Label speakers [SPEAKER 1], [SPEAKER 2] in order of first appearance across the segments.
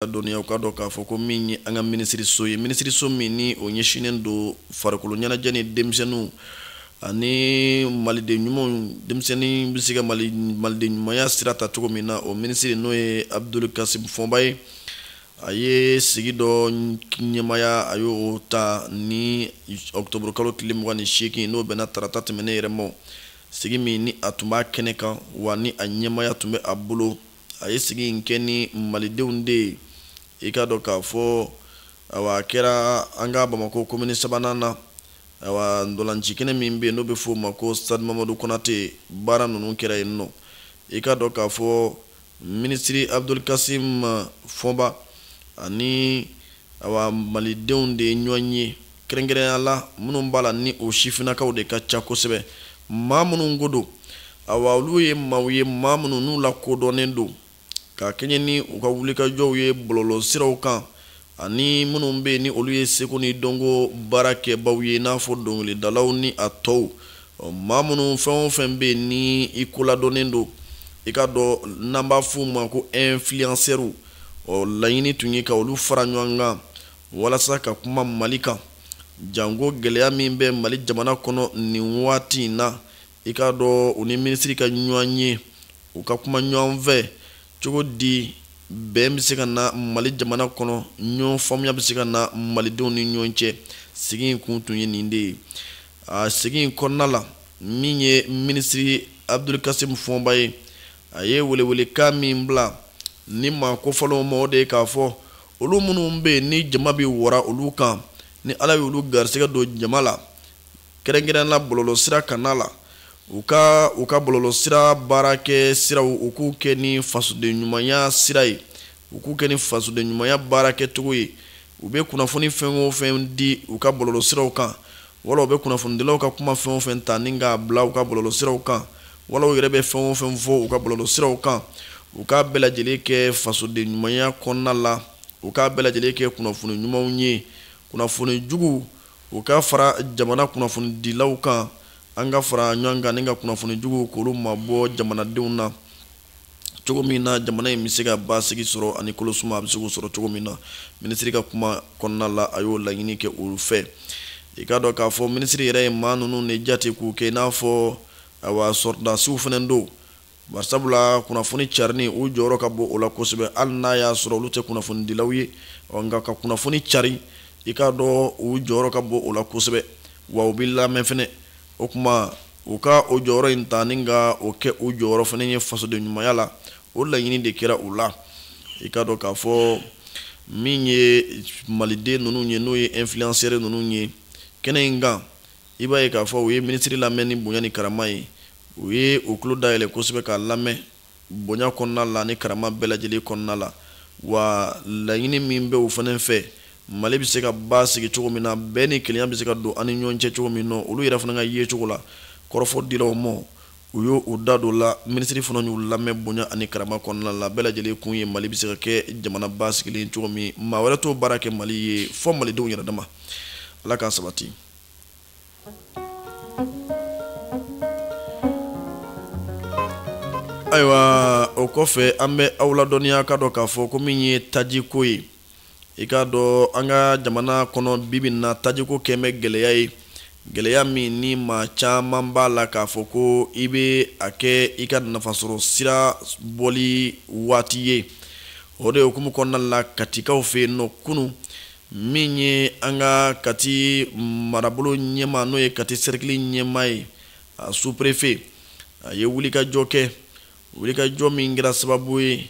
[SPEAKER 1] Ladɔnniya u k'a dɔn k'a fɔ ko min ye an ka minisiriso ye, minisiriso min ni o ɲɛsinnen don farikolo ɲɛnajɛ ni denmisɛnninw ani maliden ɲumanw, denmisɛnnin bɛ se ka maliden ɲumanya sira ta cogo min na, o minisiri n'o ye Abudulu Kasim Fɔnba ye, a ye sigi dɔ ɲɛmaaya, a y'o ta ni ɔkutɔburu kalo tile 28, n'o bɛnna tarata tɛmɛnen yɛrɛ ma. Sigi min ni a tun b'a kɛnɛ kan, wa ni a ɲɛmaaya tun bɛ a bolo, a ye sigi in kɛ ni malidenw de ye. I k'a dɔn k'a fɔ, awa, a kɛra an ka Bamakɔ komini sabanan na, awa, ntolanci kɛnɛ min bɛ yen n'o bɛ f'o ma ko stade Mamadu Konate, baara ninnu kɛra yen nɔ. I k'a dɔn k'a fɔ minisiri Abudulu Kasim Fɔnba ani, awa, malidenw de ye ɲɔgɔn ye, kɛrɛnkɛrɛnya la minnu b'a la ni o sifinnakaw de ka ca kosɛbɛ. Maa minnu ko don, awa, olu ye maaw ye, maa minnu n'u lakodɔnnen don ka kɛɲɛ ni u ka wulikajɔw ye bɔlɔlɔsiraw kan, ani minnu bɛ yen ni olu ye seko ni dɔnko baarakɛbaw ye, i n'a fɔ dɔnkilidalaw ni a tɔw. Maa minnu fɛn o fɛn bɛ yen ni i koladɔnnen don, i k'a dɔn n'an b'a f'u ma ko influenceurs, ɔ, laɲini tun ye ka olu fara ɲɔgɔn kan walasa ka kuma Mali kan, janko gɛlɛya min bɛ Mali jamana kɔnɔ nin waati in na. I k'a dɔn u ni minisiri ka ɲɔgɔn ye, u ka kuma ɲɔgɔn fɛ cogo di bɛn bɛ se ka na Mali jamana kɔnɔ, ɲɔgɔn faamuya bɛ se ka na malidenw ni ɲɔgɔn cɛ. Sigi in kun tun ye nin de ye. A sigi in kɔnɔna la, min ye minisiri Abudulu Kasim Fɔnba ye, a ye welewelekan min bila ni maa kofɔlenw ma, o de ye k'a fɔ olu minnu bɛ yen ni jama bɛ wara olu kan, ni Ala y'olu garisɛgɛ don jama la, kɛrɛnkɛrɛnnenya la bɔlɔlɔsira kanna la, u ka bɔlɔlɔsira baarakɛ siraw, u k'u kɛ ni fasoden ɲumanya sira ye, u k'u kɛ ni fasoden ɲumanya baarakɛcogo ye. U bɛ kunnafoni fɛn o fɛn di u ka bɔlɔlɔsiraw kan, wala u bɛ kunnafonidilaw ka kuma fɛn o fɛn ta ni k'a bila u ka bɔlɔlɔsiraw kan, wala u yɛrɛ bɛ fɛn o fɛn fɔ u ka bɔlɔlɔsiraw kan, u k'a bɛɛ lajɛlen kɛ fasoden ɲumanya kɔnɔna la, u k'a bɛɛ lajɛlen kɛ kunnafoni ɲumanw ye. Kunnafoni jugu, u ka fara jamana kunnafonidilaw kan, an ka fara ɲɔgɔn kan ni ka kunnafoni jugu k'olu mabɔ jamanadenw na cogo min na jamana in bɛ se ka basigi sɔrɔ ani kolosuma a bɛ se k'o sɔrɔ cogo min na. Minisiri ka kuma kɔnɔna la, a y'o laɲini kɛ olu fɛ. I k'a dɔn k'a fɔ minisiri yɛrɛ ye maa ninnu de jate k'u kɛ i n'a fɔ, awa, sɔrɔdasiw fana don, barisabula kunnafoni carinni, u jɔyɔrɔ ka bon o la kosɛbɛ, hali n'a y'a sɔrɔ olu tɛ kunnafonidilaw ye. Nka ka kunnafoni cari, i k'a dɔn u jɔyɔrɔ ka bon o la kosɛbɛ, wa u bɛ lamɛn fɛnɛ. O tuma u ka o jɔyɔrɔ in ta ni ka o kɛ u jɔyɔrɔ fana ye fasoden ɲumanya la, o laɲini de kɛra u la. I k'a dɔn k'a fɔ min ye maliden ninnu ye, n'o ye influenceur ninnu ye kɛnɛ in kan, i b'a ye k'a fɔ u ye minisiri lamɛn ni bonya ni karama ye. U ye u tulo dayɛlɛ kosɛbɛ k'a lamɛn bonya kɔnɔna la ni karama bɛɛ lajɛlen kɔnɔna la. Wa laɲini min bɛ u fana fɛ, Mali bɛ se ka ba sigi cogo min na, bɛn ni kelenya bɛ se ka don an ni ɲɔgɔn cɛ cogo min na, olu yɛrɛ fana ka ye cogo la, kɔrɔfɔ dira u ma, u y'u u da don la. Minisiri fana y'u lamɛn bonya ani karama kɔnɔna la. Bɛɛ lajɛlen kun ye Mali bɛ se ka kɛ jamana ba sigilen cogo min, maa wɛrɛ t'o baara kɛ Mali ye fɔ malidenw yɛrɛ dama. Ala k'a sabati. Ayiwa, o kɔfɛ, an bɛ aw ladɔnniya ka dɔn k'a fɔ ko min ye tajiko ye, i k'a dɔn an ka jamana kɔnɔ bibi na, tajiko kɛn bɛ gɛlɛya ye, gɛlɛya min ni maa caman b'a la k'a fɔ ko i bɛ a kɛ i ka nafasɔrɔ sira bɔli waati ye. O de hukumu kɔnɔna la, Katikaw fɛ yen nɔ kunun, min ye an ka Kati marabolo ɲɛmaa, n'o ye Kati sɛrikili ɲɛmaa ye, a sous-préfet, a ye wulikajɔ kɛ, wulikajɔ min kɛra sababu ye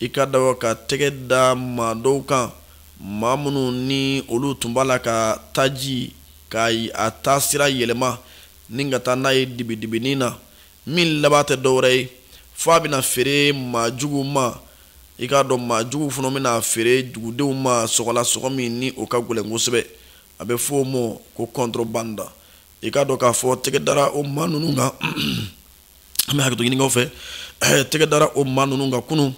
[SPEAKER 1] i ka da ka tɛgɛ da maa dɔw kan, maa minnu ni olu tun b'a la ka taji ka a taa sira yɛlɛma ni ka taa n'a ye dibidibinin na, min laban tɛ dɔwɛrɛ ye fo a bɛna feere maa jugu ma. I k'a dɔn maa jugu fana bɛna feere dugudenw ma sɔgɔla sɔgɔ min ni o ka gɛlɛn kosɛbɛ, a bɛ fɔ o ma ko contrebande. I k'a dɔn k'a fɔ tɛgɛ dara o maa ninnu kan. An bɛ hakɛto ɲini fɛ. Tɛgɛ dara o maa ninnu kan kunun,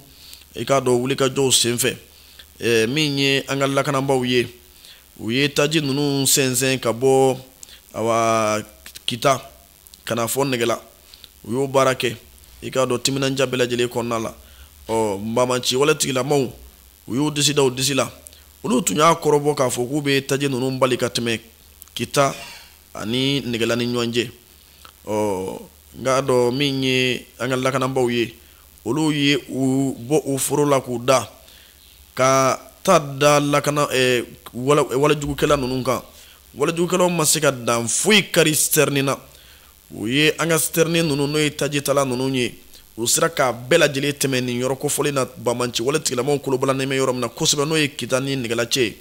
[SPEAKER 1] i k'a dɔn wulikajɔw senfɛ, min ye an ka lakanabaaw ye, u ye taji ninnu sɛnsɛn ka bɔ, awa, Kita ka na fɔ Nɛgɛla. U y'o baara kɛ, i k'a dɔn timinanja bɛɛ lajɛlen kɔnɔna la. Ɔ, banbaanci wale tigilamaw, U y'u disi da u disi la. Olu tun y'a kɔrɔbɔ k'a fɔ k'u bɛ taji ninnu bali ka tɛmɛ Kita ani Nɛgɛla ni ɲɔgɔn cɛ. Ɔ nka dɔn min ye an ka lakanabaaw ye, olu ye u bɔ u foro la k'u da ka taa da lakana walejugukɛla ninnu kan. Walejugukɛlaw ma se ka dan foyi kari sitɛrini na. U ye an ka sitɛrini ninnu, n'o ye tajitala ninnu ye, u sera k'a bɛɛ lajɛlen tɛmɛ nin yɔrɔ kofɔlen na, banbaanci wale tigilamaw kolobalannen bɛ yɔrɔ min na kosɛbɛ, n'o ye Kita ni Nɛgɛla cɛ ye.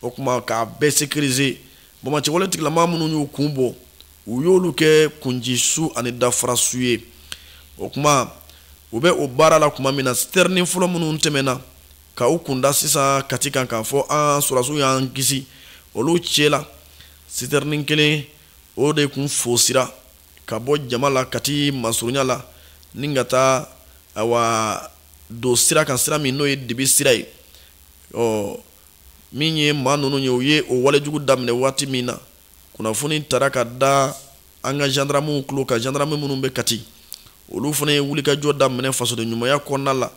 [SPEAKER 1] O tuma k'a bɛɛ sécuriser. Banbaanci wale tigilama minnu y'u kun bɔ, u y'olu kɛ kunjisu ani dafarasu ye. O tuma u bɛ o baara la tuma min na, sitɛrini fɔlɔ minnu tɛmɛna ka u kunda sisan Kati kan k'a fɔ an sɔrɔdasiw y'an kisi, olu cɛla sitɛrini kelen o de kun fosira ka bɔ jama la Kati masurunya la ni ka taa awa don sira kan, sira min n'o ye dibi sira ye. Ɔ min ye maa ninnu ye, u ye o walejugu daminɛ waati min na, kunnafoni tara ka da an ka gendarmew tulo kan. Gendarme minnu bɛ Kati, olu fana ye wulikajɔ daminɛ fasoden ɲumanya kɔnɔna la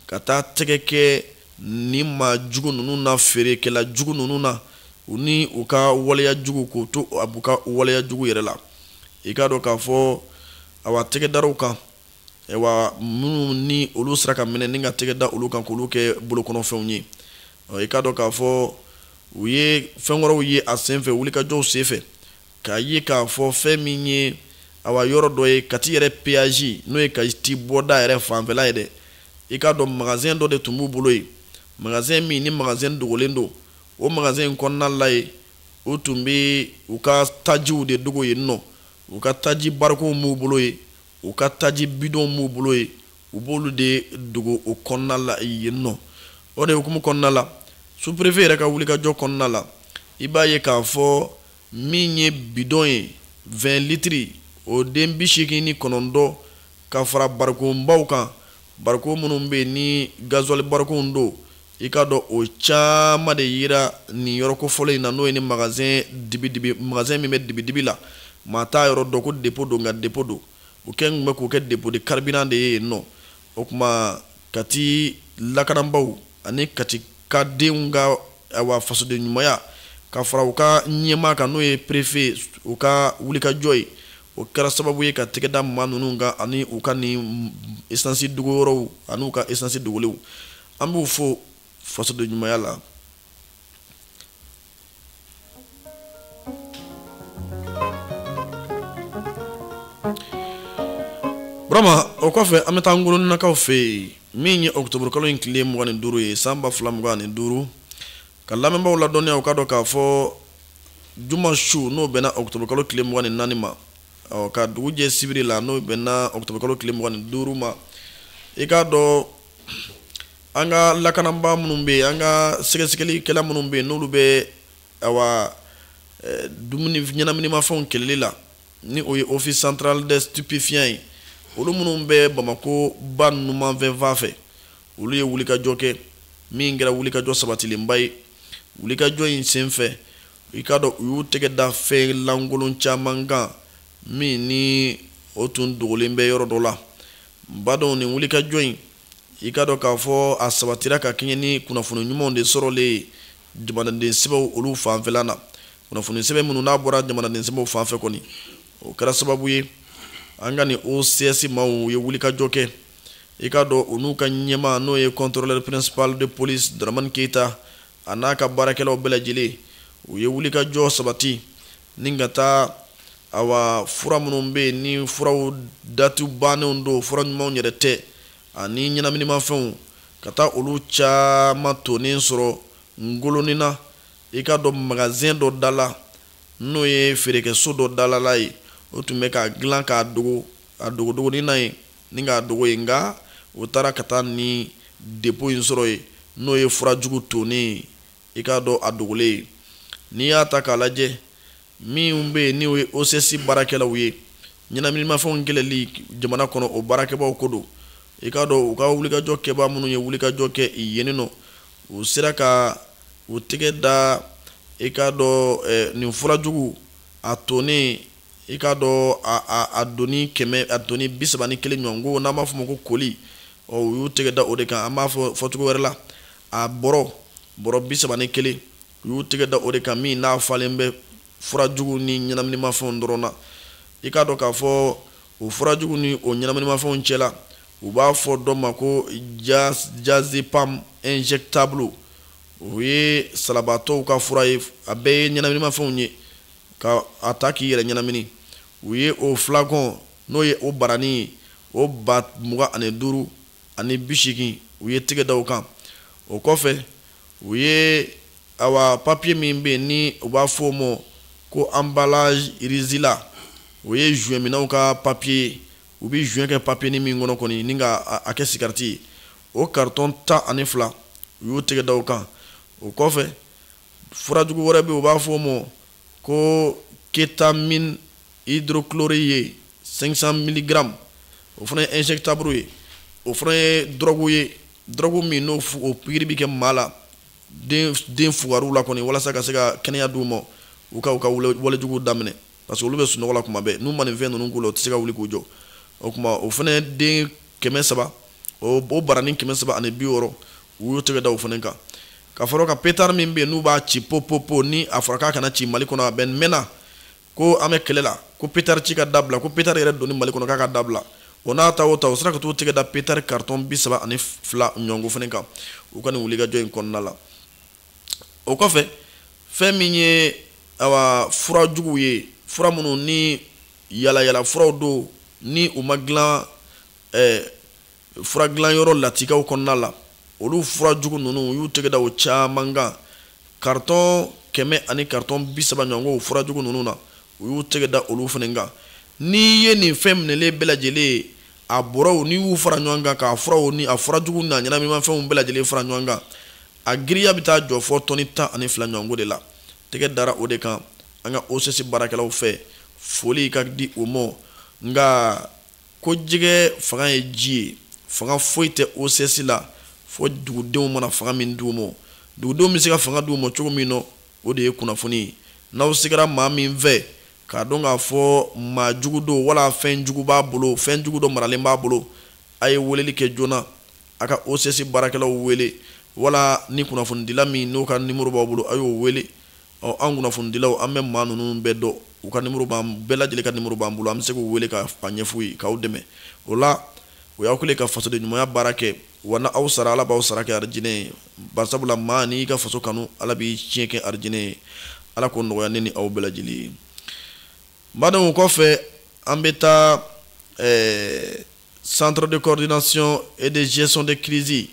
[SPEAKER 1] ka taa tɛgɛ kɛ ni maa jugu ninnu na, feerekɛla jugu ninnu na, u ni u ka waleya jugu, k'u to a b'u ka waleya jugu yɛrɛ la. I k'a dɔn k'a fɔ awa tɛgɛ dar'u kan, ayiwa minnu ni olu sera ka minɛ ni ka tɛgɛ da olu kan k'olu kɛ bolokɔnɔfɛnw ye. I k'a dɔn k'a fɔ u ye fɛn wɛrɛw ye a senfɛ, wulikajɔw senfɛ, k'a ye k'a fɔ fɛn min ye awa yɔrɔ dɔ ye Kati yɛrɛ péage, n'o ye Kati bɔda yɛrɛ fanfɛla ye dɛ. I k'a dɔn magasin dɔ de tun b'u bolo yen, magasin min ni magasin dogolen don. O magasin in kɔnɔna la yen, u tun bɛ u ka tajiw de dogo yen nɔ. U ka taji barikow b'u bolo yen, u ka taji bidonw b'u bolo yen, u b'olu de dogo o kɔnɔna la yen nɔ. O de hukumu kɔnɔna la, sous-préfet yɛrɛ ka wulikajɔ kɔnɔna la, i b'a ye k'a fɔ min ye bidon ye 20 litres, o den 89 ka fara barikonbaw kan, barikon minnu bɛ yen ni gasoil barikonw don. I k'a dɔn o caman de yira nin yɔrɔ kofɔlen in na, n'o ye ni magasin dibidibi, magasin min bɛ dibidibi la, maa t'a yɔrɔ dɔn ko dépôt don, nka dépôt don. U kɛn tun bɛ k'o kɛ dépôt de carburant de ye yen nɔ. O tuma Kati lakanabaaw ani Kati ka denw ka awa fasoden ɲumanya ka fara u ka ɲɛmaa kan, n'o ye préfet, u ka wulikajɔ ye, o kɛra sababu ye ka tɛgɛ da maa ninnu kan ani u ka nin essence dogoyɔrɔw ani u ka essence dogolenw. An b'u fo fasoden ɲumanya la. Burama, o kɔfɛ an bɛ taa Ngoloninakaw fɛ yen, min ye ɔkutɔburukalo in tile 25 ye san 2025, ka lamɛnbaaw ladɔnniya u k'a dɔn k'a fɔ juma su, n'o bɛnna ɔkutɔburukalo tile 24 ma, ɔ ka dugu jɛ sibiri la, n'o bɛnna ɔkutɔburukalo tile 25 ma. I k'a dɔn an ka lakanabaa minnu bɛ yen, an ka sɛgɛsɛgɛlikɛla minnu bɛ yen, n'olu bɛ awa dumuni ɲɛnaminimafɛnw kɛlɛli la, ni o ye Office central des stupéfiants ye, olu minnu bɛ Bamakɔ ba numanfɛnfan fɛ, olu ye wulikajɔ kɛ min kɛra wulikajɔ sabatilenba ye. Wulikajɔ in senfɛ, i k'a dɔn u y'u tɛgɛ da fɛn lankolon caman kan min ni o tun dogolen bɛ yɔrɔ dɔ la. Badenw, nin wulikajɔ in, i k'a dɔn k'a fɔ a sabatira ka kɛɲɛ ni kunnafoni ɲumanw de sɔrɔlen ye jamanaden sɛbɛw olu fanfɛla na. Kunnafoni sɛbɛn minnu n'a bɔra jamanaden sɛbɛw fan fɛ kɔni, o kɛra sababu ye an ka nin OCS maaw ye wulikajɔ kɛ. I k'a dɔn u n'u ka ɲɛmaa, n'o ye contrôleur principal de police Dramane Keita, a n'a ka baarakɛlaw bɛɛ lajɛlen, u ye wulikajɔ sabati ni ka taa awa fura minnu bɛ yen ni furaw datu bannenw don, fura ɲumanw yɛrɛ tɛ, ani ɲɛnaminimafɛnw, ka taa olu caman tonnen sɔrɔ Ngolonin na. I k'a dɔn magasin dɔ da la, n'o ye feerekɛso dɔ dalala ye, o tun bɛ k'a dilan k'a dogo a dogodogonin na yen ni k'a dogo yen, nka u taara ka taa ni dépôt in sɔrɔ yen, n'o ye furajugu tonnen ye, i k'a dɔn a dogolen ye. N'i y'a ta k'a lajɛ, min bɛ yen n'o ye OCS baarakɛlaw ye, ɲɛnaminimafɛnw kɛlɛli jamana kɔnɔ, o baarakɛbaw ko don. I k'a dɔn u ka wulikajɔ kɛbaa minnu ye wulikajɔ kɛ yen nɔ, u sera ka u tɛgɛ da, i k'a dɔn nin furajugu a tonnen, i k'a dɔn a doni kɛmɛ, a doni 31 ɲɔgɔn ko, n'an b'a fɔ o ma ko colis. Ɔ u y'u tɛgɛ da o de kan. An b'a fɔ fɔcogo wɛrɛ la, A bɔrɔ 31, u y'u tɛgɛ da o de kan, min n'a falen bɛ furajugu ni ɲɛnaminimafɛnw dɔrɔn na. I k'a dɔn k'a fɔ o furajugu ni o ɲɛnaminimafɛnw cɛla, u b'a fɔ dɔ ma ko diazépam injectable. O ye salabatɔw ka fura ye, a bɛɛ ye ɲɛnaminimafɛnw ye ka a ta k'i yɛrɛ ɲɛnamini. U ye o flacon, n'o ye o barani ye, o 25,080, u ye tɛgɛ da o kan. O kɔfɛ, u ye awa papier min bɛ yen ni u b'a fɔ o ma ko emballage Rizila, o ye joint minɛnw ka papier ye, u bɛ joint kɛ papier ni min kɔnɔ kɔni ni ka a kɛ sigariti ye, o carton 12, u y'u tɛgɛ da o kan. O kɔfɛ, furajugu wɛrɛ bɛ yen, u b'a fɔ o ma ko kétamine hydrochlorure 500 mg, o fana ye injectable ye, o fana ye drogue ye, drogue min n'o o pikiri bɛ kɛ maa la den fugariw la kɔni, walasa ka se ka kɛnɛya d'u ma, u ka walejugu daminɛ, parce que olu bɛ sunɔgɔ la kuma bɛɛ. N'u ma nin fɛn ninnu k'u la, u tɛ se ka wuli k'u jɔ. O tuma, o fana den 300, o barani 360, u y'u tɛgɛ da o fana kan. Ka fɔlɔ ka pétard min bɛ yen n'u b'a ci po po po, ni a fɔra k'a kana ci Mali kɔnɔ, a bɛ mɛnna ko an bɛ kɛlɛ la, ko pétard ci ka dabila, ko pétard yɛrɛ donni Mali kɔnɔ k'a ka dabila. O n'a ta o ta, o sera ka t'u tɛgɛ da pétard carton 32 ɲɔgɔnko fana kan u ka nin wulikajɔ in kɔnɔna la. O kɔfɛ, fɛn min ye awa fura juguw ye, fura minnu ni yalayala furaw don, ni u ma dilan fura dilanyɔrɔ latikaw kɔnɔna la, olu fura jugu ninnu, u y'u tɛgɛ da o caman kan. Carton 100 ani carton 30 ɲɔgɔn, o fura jugu ninnu na, u y'u tɛgɛ da olu fana kan. N'i ye nin fɛn minɛlen bɛɛ lajɛlen ye, a bɔrɔw, n'i y'u fara ɲɔgɔn kan, k'a furaw ni a fura jugu n'a ɲɛnaminimafɛnw bɛɛ lajɛlen fara ɲɔgɔn kan, a giriya bɛ taa jɔ fɔ tɔni 12 ɲɔgɔnko de la. Tɛgɛ dara o de kan an ka OCS baarakɛlaw fɛ. Foli ka di o ma. Nka ko jɛgɛ fanga ye ji ye, fanga foyi tɛ OCS la fo dugudenw mana fanga min d'u ma. Dugudenw bɛ se ka fanga d'u ma cogo min na, o de ye kunnafoni ye. N'aw sigara maa min fɛ k'a dɔn k'a fɔ maa jugu don, wala fɛn jugu b'a bolo, fɛn jugu dɔ maralen b'a bolo, a ye weleli kɛ joona, a ka OCS baarakɛlaw wele, wala ni kunnafonidila min n'o ka nimoro b'aw bolo, a y'o wele. Ɔ, an kunnafonidilaw, an bɛ maa ninnu bɛɛ dɔn, u ka nimoro b'an bɛɛ lajɛlen ka nimoro b'an bolo, an bɛ se k'u wele ka a ɲɛf'u ye k'aw dɛmɛ o la. O y'aw kɛlen ka fasoden ɲumanya baara kɛ wa. Na aw sara, Ala b'aw sara kɛ arijinɛ ye, barisabula maa n'i ka faso kanu, Ala b'i tiɲɛ kɛ arijinɛ ye. Ala k'o nɔgɔya ne ni aw bɛɛ lajɛlen ye. N badenw, o kɔfɛ, an bɛ taa centre de coordination et de gestion de crise,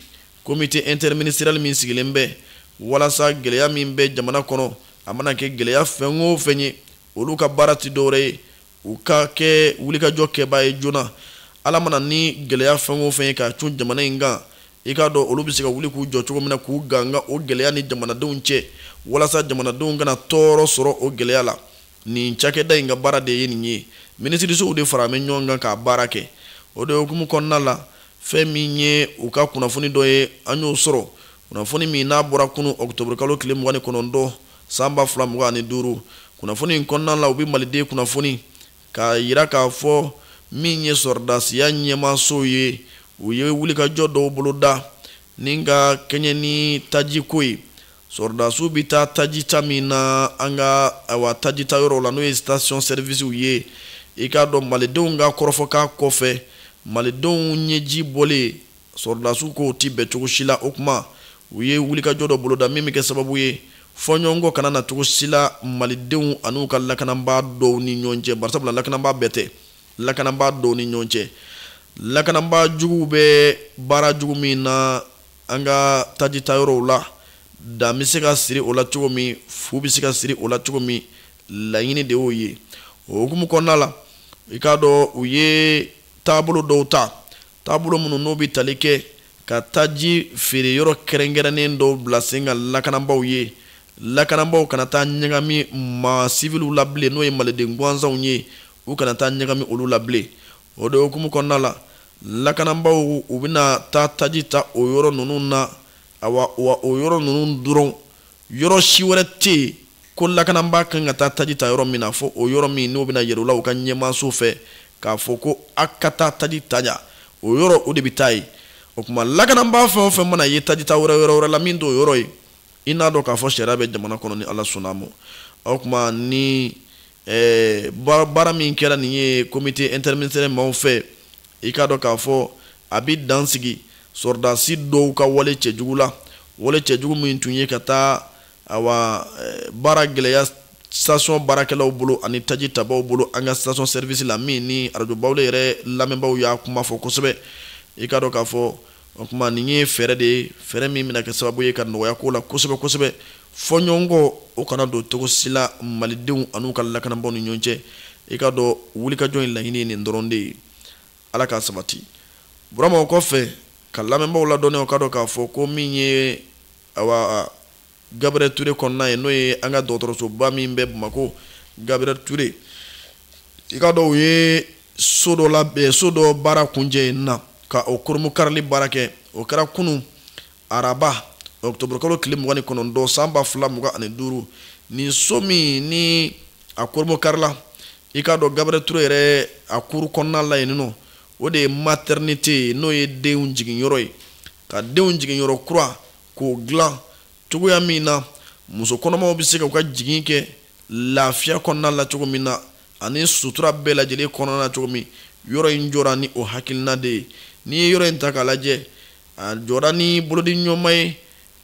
[SPEAKER 1] comité interministériel min sigilen bɛ walasa gɛlɛya min bɛ jamana kɔnɔ, a mana kɛ gɛlɛya fɛn o fɛn ye, olu ka baara ti dɔwɛrɛ ye u ka kɛ wulikajɔ kɛbaa ye joona. Ala mana ni gɛlɛya fɛn o fɛn ye ka cun jamana in kan, i k'a dɔn olu bɛ se ka wuli k'u jɔ cogo min na k'u ganga o gɛlɛya ni jamanadenw cɛ, walasa jamanadenw kana tɔɔrɔ sɔrɔ o gɛlɛya la. Nin cakɛda in ka baara de ye nin ye. Minisirisow de fara bɛ ɲɔgɔn kan k'a baara kɛ. O de hukumu kɔnɔna la, fɛn min ye u ka kunnafoni dɔ ye, an y'o sɔrɔ, kunnafoni min n'a bɔra kunun ɔkutɔburu kalo tile 29 san 2025. Kunnafoni in kɔnɔna la, u bɛ maliden kunnafoni k'a yira k'a fɔ min ye sɔrɔdasiya ɲɛmaasow ye, u ye wulikajɔ dɔw boloda ni ka kɛɲɛ ni tajiko ye. Sɔrɔdasiw bɛ taa taji ta min na an ka awa taji ta yɔrɔw la, n'o ye station service ye, i k'a dɔn malidenw ka kɔrɔfɔkan kɔfɛ, malidenw ɲɛji bɔlen, sɔrɔdasiw k'o ti bɛn cogo si la. O tuma, u ye wulikajɔ dɔ boloda min bɛ kɛ sababu ye fɔɲɔgɔnkɔ kana na cogo si la malidenw an'u ka lakanabaa dɔw ni ɲɔgɔn cɛ, barisabula lakanabaa bɛɛ tɛ, lakanabaa dɔw ni ɲɔgɔn cɛ. Lakanabaa juguw bɛ baara jugu min na an ka taji ta yɔrɔw la, dan bɛ se ka siri o la cogo min, fu bɛ se ka siri o la cogo min, laɲini de y'o ye. O hukumu kɔnɔna la, i k'a dɔn u ye taabolo dɔw ta, taabolo minnu n'o bɛ tali kɛ ka taji feere yɔrɔ kɛrɛnkɛrɛnnen dɔw bila sen kan lakanabaaw ye. Lakanabaaw kana taa ɲagami maa siviliw la bilen, n'o ye maliden gansanw ye, u kana taa ɲagami olu la bilen. O de hukumu kɔnɔna la, lakanabaaw, u bɛna taa taji ta o yɔrɔ ninnu na. Awa, wa o yɔrɔ ninnu dɔrɔn, yɔrɔ si wɛrɛ tɛ yen ko lakanabaa kan ka taa taji ta yɔrɔ min na fo o yɔrɔ min n'o bɛna yɛrɛ la u ka ɲɛmaaso fɛ k'a fɔ ko a ka taa taji ta ja, o yɔrɔ o de bɛ taa yen. O tuma lakanabaa fɛn o fɛn mana ye tajita wɛrɛ yɔrɔ wɛrɛ la min t'o yɔrɔ ye, i n'a dɔn k'a fɔ sariya bɛ jamana kɔnɔ ni Ala sɔnna a ma. O tuma ni baara min kɛra nin ye comité interministériel maaw fɛ, i k'a dɔn k'a fɔ a bɛ dan sigi sɔrɔdasi dɔw ka wale cɛjugu la, wale cɛjugu min tun ye ka taa awa baara gɛlɛya station baarakɛlaw bolo ani taji tabaw bolo an ka station service la, min ni arajo Bawule yɛrɛ lamɛnbaaw y'a kuma fɔ kosɛbɛ. I k'a dɔn k'a fɔ o tuma nin ye fɛɛrɛ de ye, fɛɛrɛ min bɛna kɛ sababu ye ka nɔgɔya ko la kosɛbɛ kosɛbɛ, fɔɲɔgɔnkɔ o kana don cogo si la malidenw an'u ka lakanabaaw ni ɲɔgɔn cɛ. I k'a dɔn wulikajɔ in laɲini ye nin dɔrɔn de ye, Ala k'a sabati. Burama, o kɔfɛ ka lamɛnbaaw ladɔnniya, o k'a dɔn k'a fɔ ko min ye awa Gabriel Touré kɔnɔna ye, n'o ye an ka dɔgɔtɔrɔsoba min bɛ Bamakɔ, Gabriel Touré, i k'a dɔn u ye so dɔ la, so dɔ baara kuncɛ yen na ka o koromukarili baara kɛ. O kɛra kunun araba octobre kalo tile 29 san 2025. Nin so min ni a koromukarila, i k'a dɔn Gabriel Touré yɛrɛ a kuru kɔnɔna la yen nɔ, o de ye maternité ye, n'o ye denw jiginyɔrɔ ye, ka denw jiginyɔrɔ kura k'o dilan cogoya min na muso kɔnɔmaw bɛ se ka u ka jigin kɛ lafiya kɔnɔna la cogo min na, ani sutura bɛɛ lajɛlen kɔnɔna na cogo min. Yɔrɔ in jɔra ni o hakilina de ye. N'i ye yɔrɔ in ta k'a lajɛ, a jɔra ni bolodiɲɔgɔnma ye,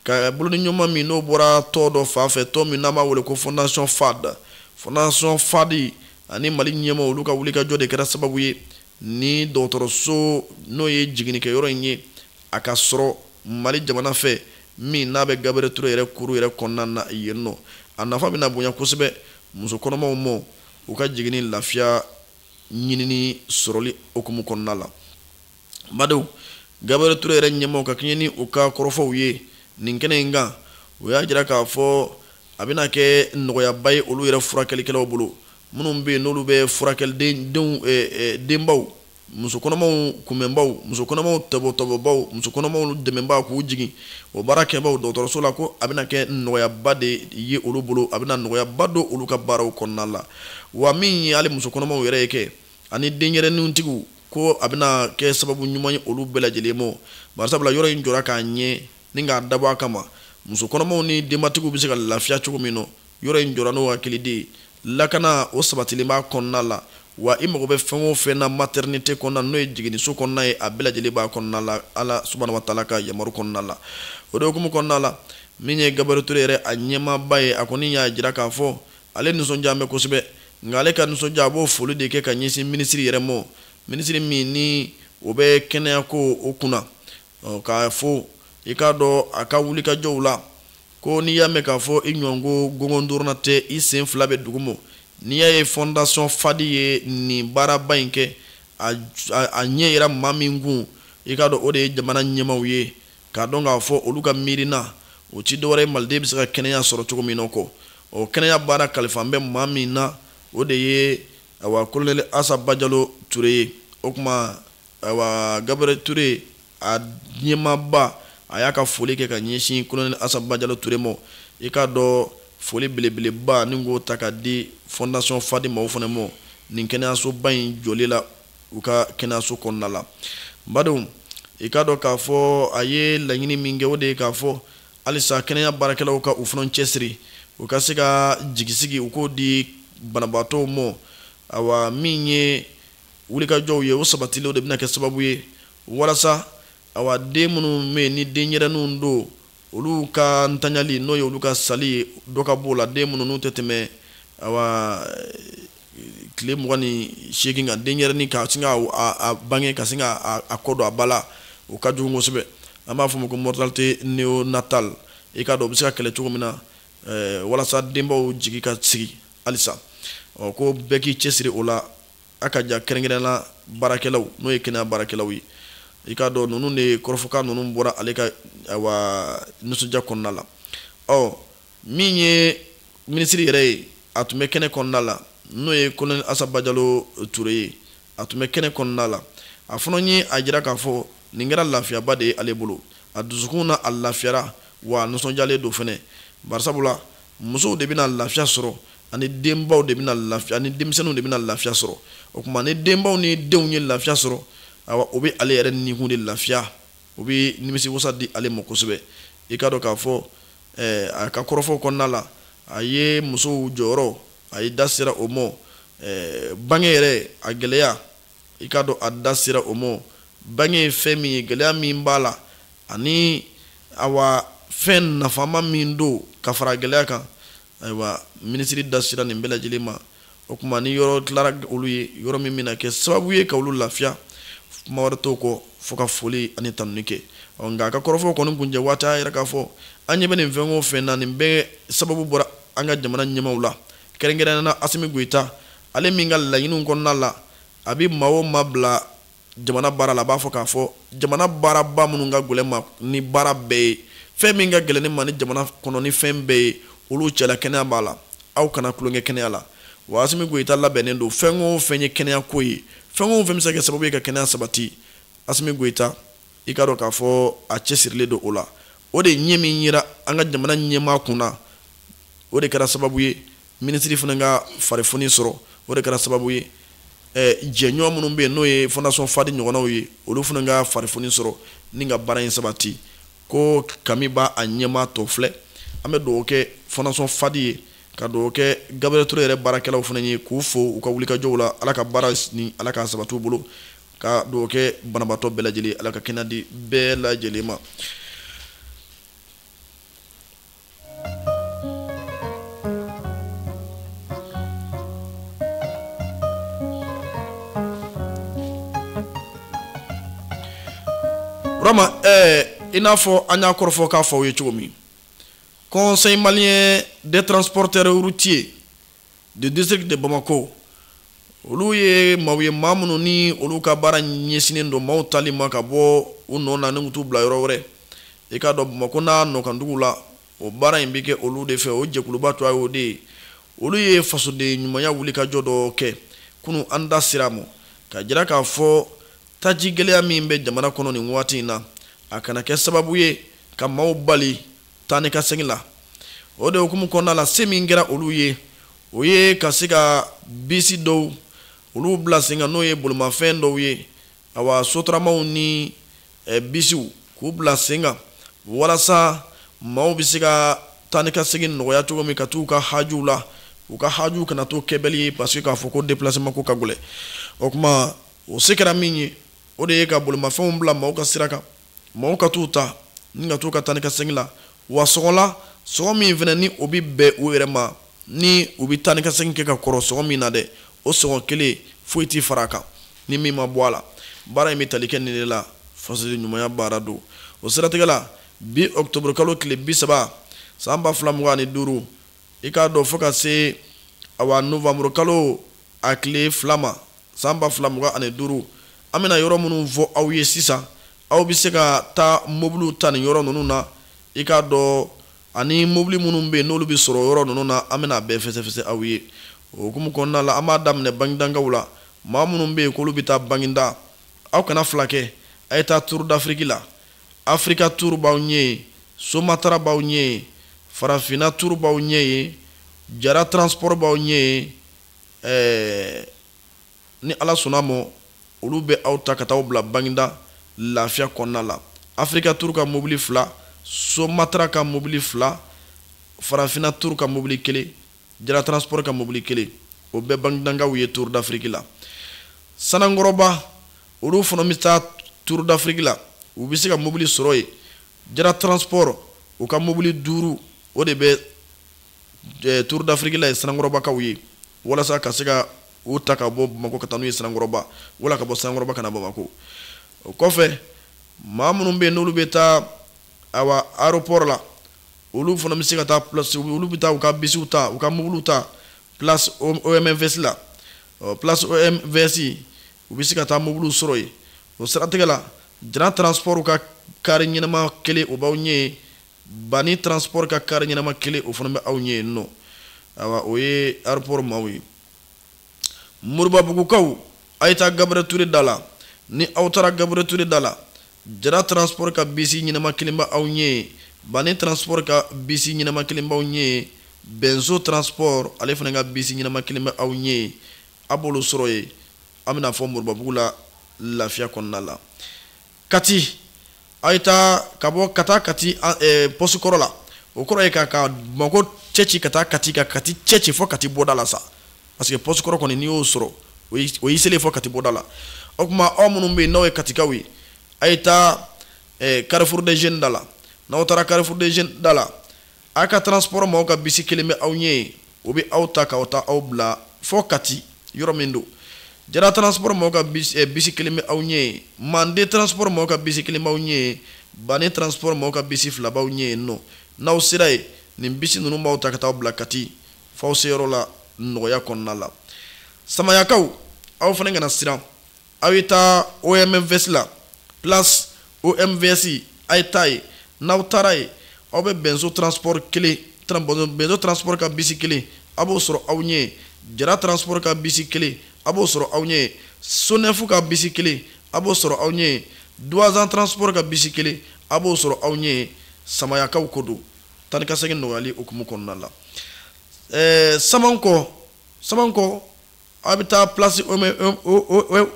[SPEAKER 1] ka bolodiɲɔgɔnma min n'o bɔra tɔn dɔ fan fɛ, tɔn min n'an b'a wele ko Fondation FAD. Fondation FAD ani Mali ɲɛmaaw, olu ka wulikajɔ de kɛra sababu ye ni dɔgɔtɔrɔso n'o ye jiginnikɛyɔrɔ in ye, a ka sɔrɔ Mali jamana fɛ, min n'a bɛ Gabriel Touré yɛrɛ kuru yɛrɛ kɔnɔna na yen nɔ. A nafa bɛna bonya kosɛbɛ muso kɔnɔmaw ma u ka jiginni lafiya ɲinini sɔrɔli hukumu kɔnɔna la. Badenw, Gabriel Touré yɛrɛ ɲɛmaaw ka kɛɲɛ ni u ka kɔrɔfɔw ye nin kɛnɛ in kan, u y'a jira k'a fɔ a bɛna kɛ nɔgɔyaba ye olu yɛrɛ furakɛlikɛlaw bolo, minnu bɛ yen n'olu bɛ furakɛli denw denbaw, muso kɔnɔmaw kunbɛnbaw, muso kɔnɔmaw tɔbɔtɔbɔbaw, muso kɔnɔmaw dɛmɛbaw k'u jigin, o baarakɛbaw dɔgɔtɔrɔso la, ko a bɛna kɛ nɔgɔyaba de ye olu bolo, a bɛna nɔgɔyaba don olu ka baaraw kɔnɔna la. Wa min ye hali muso kɔnɔmaw yɛrɛ ye kɛ ani denyɛrɛnintigiw, ko a bɛna kɛ sababu ɲuman ye olu bɛɛ lajɛlen ma, barisabula yɔrɔ in jɔra k'a ɲɛ ni k'a dabɔ a kama muso kɔnɔmaw ni denbatigiw bɛ se ka lafiya cogo min nɔ. Yɔrɔ in jɔra n'o hakili de ye, lakana o sabatilen b'a kɔnɔna la, wa i mago bɛ fɛn o fɛn na maternité kɔnɔna, n'o ye jiginniso kɔnɔna ye, a bɛɛ lajɛlen b'a kɔnɔna la, Ala subahana wa taala ka yamaru kɔnɔna la. O de hukumu kɔnɔna la, min ye Gabriel Touré yɛrɛ a ɲɛmaaba ye, a kɔni y'a jira k'a fɔ ale nisɔndiya bɛ kosɛbɛ, nka ale ka nisɔndiya, a b'o foli de kɛ ka ɲɛsin minisiri yɛrɛ ma, minisiri min ni o bɛ kɛnɛya ko o kunna, k'a fɔ i k'a dɔn a ka wulikajɔw la, ko n'i y'a mɛn k'a fɔ i ɲɔgɔn ko gɔngɔn tɛ, i sen fila bɛ dugu ma. N'i y'a ye Fondation FAD ye nin baaraba in kɛ, a ɲɛ yɛrɛ maa min kun, i k'a dɔn o de ye jamana ɲɛmaaw ye, k'a dɔn k'a fɔ olu ka miirina o ti dɔwɛrɛ ye maliden bɛ se ka kɛnɛya sɔrɔ cogo min na kɔ. O kɛnɛya baara kalifa bɛ maa min na, o de ye awa colonel Asa Bajalo Ture ye. O tuma awa Gabriel Touré a ɲɛmaaba, a y'a ka foli kɛ ka ɲɛsin colonel Asa Bajalo Ture ma. I k'a dɔn foli belebeleba ni k'o ta ka di Fondation FAD maaw fana ma nin kɛnɛyasoba in jɔli la u ka kɛnɛyaso kɔnɔna la. Badenw, i k'a dɔn k'a fɔ a ye laɲini min kɛ, o de ye k'a fɔ halisa kɛnɛya baarakɛlaw ka u fana cɛsiri, u ka se ka jigisigi u k'o di banabaatɔw ma. Awa min ye wulikajɔw ye, o sabatilen, o de bɛna kɛ sababu ye walasa awa den minnu bɛ yen ni denyɛrɛninw don, olu ka ntanyali, n'o ye olu ka sali ye, dɔ ka b'o la. Den minnu n'u tɛ tɛmɛ awa tile 28 kan, denyɛrɛnin ka sin ka a bange ka sin ka a kɔ don a ba la, o ka jugu kosɛbɛ. An b'a fɔ o ma ko mortalité néonatale. I k'a dɔn o bɛ se ka kɛlɛ cogo min na walasa denbaw jigi ka sigi halisa. Ɔ ko bɛɛ k'i cɛsiri o la, a ka ja kɛrɛnkɛrɛnnenya baarakɛlaw, n'o ye kɛnɛya baarakɛlaw ye. I k'a dɔn ninnu de kɔrɔfɔkan ninnu bɔra ale ka awa nisɔndiya kɔnɔna la. Ɔ min ye minisiri yɛrɛ ye, a tun bɛ kɛnɛ kɔnɔna la, n'o ye colonel Asa Bajalo Ture ye, a tun bɛ kɛnɛ kɔnɔna la. A fana ye a jira k'a fɔ nin kɛra lafiyaba de ye ale bolo, a dusukun na a lafiyara, wa a nisɔndiyalen don fɛnɛ, barisabula musow de bɛna lafiya sɔrɔ, ani denbaw de bɛna lafiya, ani denmisɛnninw de bɛna lafiya sɔrɔ. O tuma ni denbaw ni denw ye lafiya sɔrɔ, awa o bɛ ale yɛrɛ nikun de lafiya. o bɛ nimisi wasa di ale ma kosɛbɛ. I k'a dɔn k'a fɔ a ka kɔrɔfɔ kɔnɔna la, a ye musow jɔyɔrɔ, a ye da sera o ma, bange yɛrɛ a gɛlɛya, i k'a dɔn a da sera o ma, bange ye fɛn min ye, gɛlɛya min b'a la, ani awa fɛn nafama min don ka fara gɛlɛya kan. Ayiwa, minisiri da sera nin bɛɛ lajɛlen ma. O tuma ni yɔrɔ tilara olu ye, yɔrɔ min bɛna kɛ sababu ye ka olu lafiya, kuma wɛrɛ t'o kɔ fo ka foli ani tanuni kɛ. Ɔ nka a ka kɔrɔfɔ kɔni kuncɛ waati, a yɛrɛ k'a fɔ an ɲɛ bɛ nin fɛn o fɛn na, nin bɛɛ sababu bɔra an ka jamana ɲɛmaaw la, kɛrɛnkɛrɛnnenya la Asimi Goyita, ale min ka laɲiniw kɔnɔna la, a bɛ maa o maa bila jamana baara la, a b'a fɔ k'a fɔ jamana baaraba minnu ka gɛlɛn ma ni baara bɛɛ ye, fɛn min ka gɛlɛn ne ma ni jamana kɔnɔ ni fɛn bɛɛ ye, olu cɛla kɛnɛya b'a la, aw kana tulonkɛ kɛnɛya la. Wa Asimi Goyita labɛnnen don fɛn o fɛn ye kɛnɛya ko ye, fɛn o fɛn bɛ se ka kɛ sababu ye ka kɛnɛya sabati, Asimi Goyita, i k'a dɔn k'a fɔ a cɛsirilen don o la. O de ɲɛ min yera an ka jamana ɲɛmaa kun na, o de kɛra sababu ye minisiri fana ka farifoni sɔrɔ, o de kɛra sababu ye jɛɲɔgɔn minnu bɛ yen n'o ye Fondation Fadi ɲɔgɔnnaw ye, olu fana ka farifoni sɔrɔ ni ka baara in sabati. Ko kami b'a a ɲɛmaa tɔ filɛ. An bɛ dugawu kɛ Fondation Fadi ye, ka dugawu kɛ Gabriel Touré yɛrɛ baarakɛlaw fana ye, k'u fo u ka wulikajɔw la, Ala ka baara ni Ala k'a sabati u bolo, ka dugawu kɛ banabaatɔ bɛɛ lajɛlen, Ala ka kɛnɛya di bɛɛ lajɛlen ma. Burama, i n'a fɔ an y'a kɔrɔfɔ k'a fɔ aw ye cogo min, Conseil malien des transporteurs routiers du district de Bamako, olu ye maaw ye, maa minnu ni olu ka baara ɲɛsinnen don maaw tali ma ka bɔ u nɔ na ni k'u t'u bila yɔrɔ wɛrɛ. I k'a dɔn Bamako n'a nɔkandugu la, o baara in bɛ kɛ olu de fɛ. O jɛkuluba tɔgɔ y'o de ye. Olu ye fasoden ɲumanya wulikajɔ dɔ kɛ kunun, an da sera a ma, ka jira k'a fɔ taji gɛlɛya min bɛ jamana kɔnɔ nin waati in na, a kana kɛ sababu ye ka maaw bali taa ni ka segin la. O de hukumu kɔnɔna la, se min kɛra olu ye, o ye ka se ka bisi dɔw olu bila sen kan, n'o ye bolimafɛn dɔw ye, awa sotaramaw ni bisiw, k'u bila sen kan walasa maaw bɛ se ka taa ni ka segin nɔgɔya cogo min, ka t'u ka hajuw la, u ka hajuw kana to kɛbɛli ye, parce que k'a fɔ ko déplacement ko ka gɛlɛn. O tuma o se kɛra min ye, o de ye ka bolimafɛnw bila maaw ka sira kan, maaw ka t'u ta ni ka t'u ka taa ni ka segin la. Wa sɔngɔ la, sɔngɔ min fana ni o bɛ bɛn u yɛrɛ ma, ni u bɛ taa ni ka segin kɛ ka kɔrɔ sɔngɔ min na dɛ, o sɔngɔ kelen, foyi tɛ fara a kan ni min ma bɔ a la. Baara in bɛ tali kɛ nin de la, fasoden ɲumanya baara don. O siratigɛ la, bi octobre kalo tile 30 san 2025, i k'a dɔn fo ka se awa novembre kalo a tile 2 ma san 2025, an bɛna yɔrɔ minnu fɔ aw ye sisan, aw bɛ se ka taa mobiliw ta nin yɔrɔ ninnu na. I k'a dɔn ani mobili minnu bɛ yen n'olu bɛ sɔrɔ yɔrɔ ninnu na, an bɛna a bɛɛ fɛsɛfɛsɛ aw ye. O hukumu kɔnɔna la, an b'a daminɛ Bangidankaw la. Maa minnu bɛ yen k'olu bɛ taa Banginda, aw kana fila kɛ, a ye taa Tour d'Afrique la. Africa Tour b'aw ɲɛ yen, Somatara b'aw ɲɛ yen, Farafinna Tour b'aw ɲɛ yen, Jara Transport b'aw ɲɛ yen. Ni Ala sɔnna ma, olu bɛ aw ta ka taa aw bila Banginda lafiya kɔnɔna la. Africa Tour ka mobili 2, Somatara ka mobili 2, Farafinna Tour ka mobili 1, Jara Transport ka mobili 1, o bɛɛ Bangindankaw ye Tour d'Afrique la. Sanankɔrɔba, olu fana bɛ taa Tour d'Afrique la, u bɛ se ka mobili sɔrɔ yen. Jara Transport, u ka mobili 5, o de bɛ Tour d'Afrique la ye Sanankɔrɔbakaw ye, walasa ka se ka u ta ka bɔ Bamakɔ ka taa n'u ye Sanankɔrɔba, wala ka bɔ Sanankɔrɔba ka na Bamakɔ. O kɔfɛ, maa minnu bɛ yen n'olu bɛ taa awa aéroport la, olu fana bɛ se ka taa place, olu bɛ taa u ka bisiw ta, u ka mobiliw ta place OMVS la. Place OMVS, u bɛ se ka taa mobiliw sɔrɔ yen. O siratigɛ la, Jara Transport ka kari ɲɛnama 1, o b'aw ɲɛ yen. Bani Transport ka kari ɲɛnama 1, o fana bɛ aw ɲɛ yen nɔ. Awa, o ye aéroport maaw ye. Moribabugukaw, a ye taa Gabriel Touré da la. Ni aw taara Gabriel Touré da la, Jara Transport ka bisi ɲɛnama 1 bɛ aw ɲɛ yen, Bani Transport ka bisi ɲɛnama 1 b'aw ɲɛ yen, Benzo Transport ale fana ka bisi ɲɛnama 1 bɛ aw ɲɛ yen. A b'olu sɔrɔ yen. An bɛna fɔ Moribabugu la lafiya kɔnɔna la. Kati, A ye taa ka bɔ ka taa Kati poste kɔrɔ la, o kɔrɔ ye ka Bamakɔ cɛ ci ka taa Kati, ka Kati cɛ ci fɔ Kati bɔda la sa, parce que poste kɔrɔ kɔni, n'i y'o sɔrɔ, o y'i selen fɔ Kati bɔda la. O tuma, aw minnu bɛ yen n'aw ye Katikaw ye, a ye taa Carrefour des Jeunes da la. N'aw taara Carrefour des Jeunes da la, a ka transport maaw ka bisi kelen bɛ aw ɲɛ yen, o bɛ aw ta k'aw ta aw bila fɔ Kati yɔrɔ min don. Jara Transport maaw ka bisi kelen bɛ aw ɲɛ yen. Mande Transport maaw ka bisi kelen b'aw ɲɛ yen. Bani Transport maaw ka bisi fila b'aw ɲɛ yen nɔ. N'aw sera yen, nin bisi ninnu b'aw ta ka taa bila Kati f'aw seyɔrɔ la nɔgɔya kɔnɔna la. Samayakaw, aw fana kana siran, aw ye taa OMVS la, place OMVS, a ye taa yen. N'aw taara yen, aw bɛ Bɛnso Transport kelen, Bɛnso Transport ka bisi kelen, a b'o sɔrɔ aw ɲɛ. Jara Transport ka bisi kelen, a b'o sɔrɔ aw ɲɛ. Sonɛfu ka bisi kelen, a b'o sɔrɔ aw ɲɛ. Duwazan Transport ka bisi kelen, a b'o sɔrɔ aw ɲɛ. Samayakaw ko don, taa ni ka segin nɔgɔyali hukumu kɔnɔna la. Samankɔ, Samankɔ, aw bɛ taa place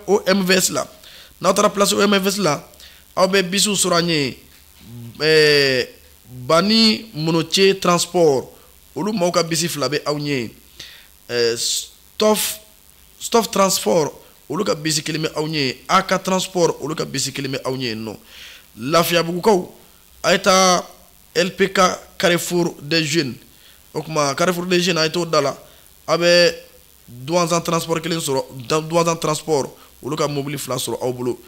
[SPEAKER 1] OMVS la. N'aw taara place OMVS la, aw bɛ bisiw sɔrɔ an ɲɛ. Bani Monoce Transport, olu maaw ka bisi fila bɛ aw ɲɛ. Stoff Transport, olu ka bisi kelen bɛ aw ɲɛ. AK Transport, olu ka bisi kelen bɛ aw ɲɛ yen nɔ. Lafiyabugukaw, a ye taa LPK Carrefour des Jeunes. O tuma, Carrefour des Jeunes, a ye t'o da la, a bɛ Duwanzan Transport kelen sɔrɔ, Duwanzan Transport, olu ka mobili fila sɔrɔ aw bolo.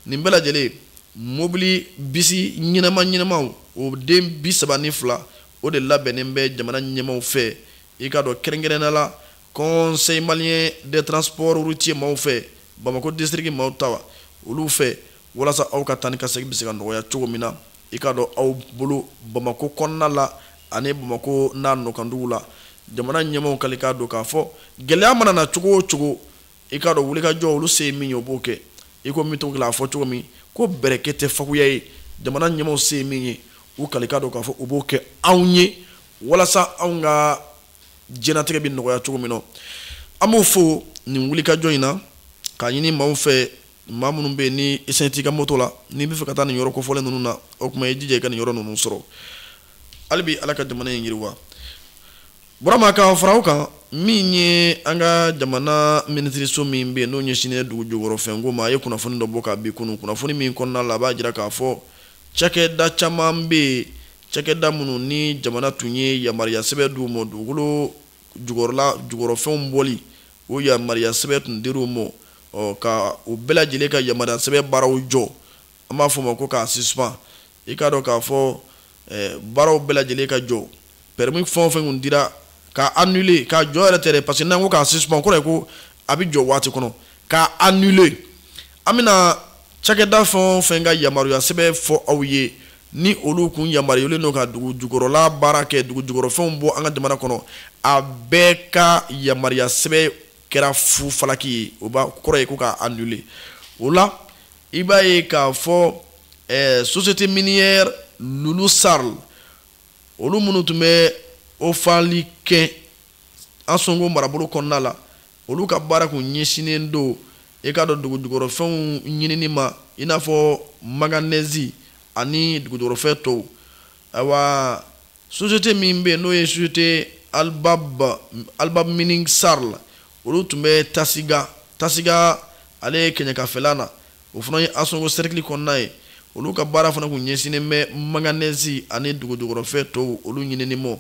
[SPEAKER 1] Nin bɛɛ lajɛlen mobili bisi ɲɛnama ɲɛnamaw, o den 32, o de labɛnnen bɛ jamana ɲɛmaw fɛ, i k'a dɔn, kɛrɛnkɛrɛnnenya la Conseil malien des transports routiers maaw fɛ, Bamakɔ district maaw ta, olu fɛ, walasa aw ka taa ni ka segin bɛ se ka nɔgɔya cogo min na, i k'a dɔn, aw bolo Bamakɔ kɔnɔna la ani Bamakɔ n'a nɔkandugu la. Jamana ɲɛmaw kali k'a dɔn k'a fɔ gɛlɛya mana na cogo o cogo, i k'a dɔn, wulikajɔ olu se ye min ye, o b'o kɛ. I ko min to k'a fɔ cogo min ko bɛrɛkɛ tɛ fakuya ye, jamana ɲɛmaw se ye min ye, u kali k'a dɔn k'a fɔ u b'o kɛ anw ye, walasa anw ka diɲɛnatigɛ bɛ nɔgɔya cogo min na. An b'o fo nin wulikajɔ in na k'a ɲini maaw fɛ, maa minnu bɛ yen ni essence t'i ka moto la, n'i bɛ fɛ ka taa nin yɔrɔ kofɔlen ninnu na, o tuma i jija i ka nin yɔrɔ ninnu sɔrɔ. Hali bi, Ala ka jamana in yiriwa. Burama, ka fara o kan, min ye an ka jamana minisiriso min bɛ yen n'o ɲɛsinnen dugu jukɔrɔfɛnko ma, a ye kunnafoni dɔ bɔ k'a bi kunun, kunnafoni min kɔnɔna la a b'a jira k'a fɔ cakɛda caman bɛ yen, cakɛda minnu ni jamana tun ye yamaruya sɛbɛn d'u ma, dugukolo jukɔrɔla jukɔrɔfɛnw bɔli, o yamaruya sɛbɛn tun dir'u ma, ɔ ka u bɛɛ lajɛlen ka yamaruya sɛbɛn baaraw jɔ, an b'a fɔ o ma ko k'a suspend. I k'a dɔn k'a fɔ baaraw bɛɛ lajɛlen ka jɔ, permis fɛn o fɛn kun dira k'a annuler, k'a jɔ yɛrɛ tɛ dɛ, parce que n'an ko k'a suspend, o kɔrɔ ye ko a bɛ jɔ waati kɔnɔ, k'a annuler. An bɛna cakɛda fɛn o fɛn ka yamaruya sɛbɛn fɔ aw ye, ni olu kun yamaruyalen don ka dugu jukɔrɔla baara kɛ, dugu jukɔrɔfɛnw bɔ an ka jamana kɔnɔ, a bɛɛ ka yamaruya sɛbɛn kɛra fu falaki ye. O b'a kɔrɔ ye ko k'a annuler. O la, i b'a ye k'a fɔ Société Minière Lulu Sarl, olu minnu tun bɛ ofali kɛ Ansongo marabolo kɔnɔna la, olu ka baara kun ɲɛsinnen don, i k'a dɔn, dugu jukɔrɔfɛnw ɲinini ma, i n'a fɔ manganèse ani dugujukɔrɔfɛn tɔw. Ayiwa, société min bɛ yen n'o ye société Albab Mining Sarl, olu tun bɛ Tasiga, Tasiga ale ye kɛɲɛkafɛla na, o fana ye Ansongo cercle kɔnɔna ye. Olu ka baara fana kun ɲɛsinnen bɛ manganèse ani dugujukɔrɔfɛn tɔw, olu ɲinini ma.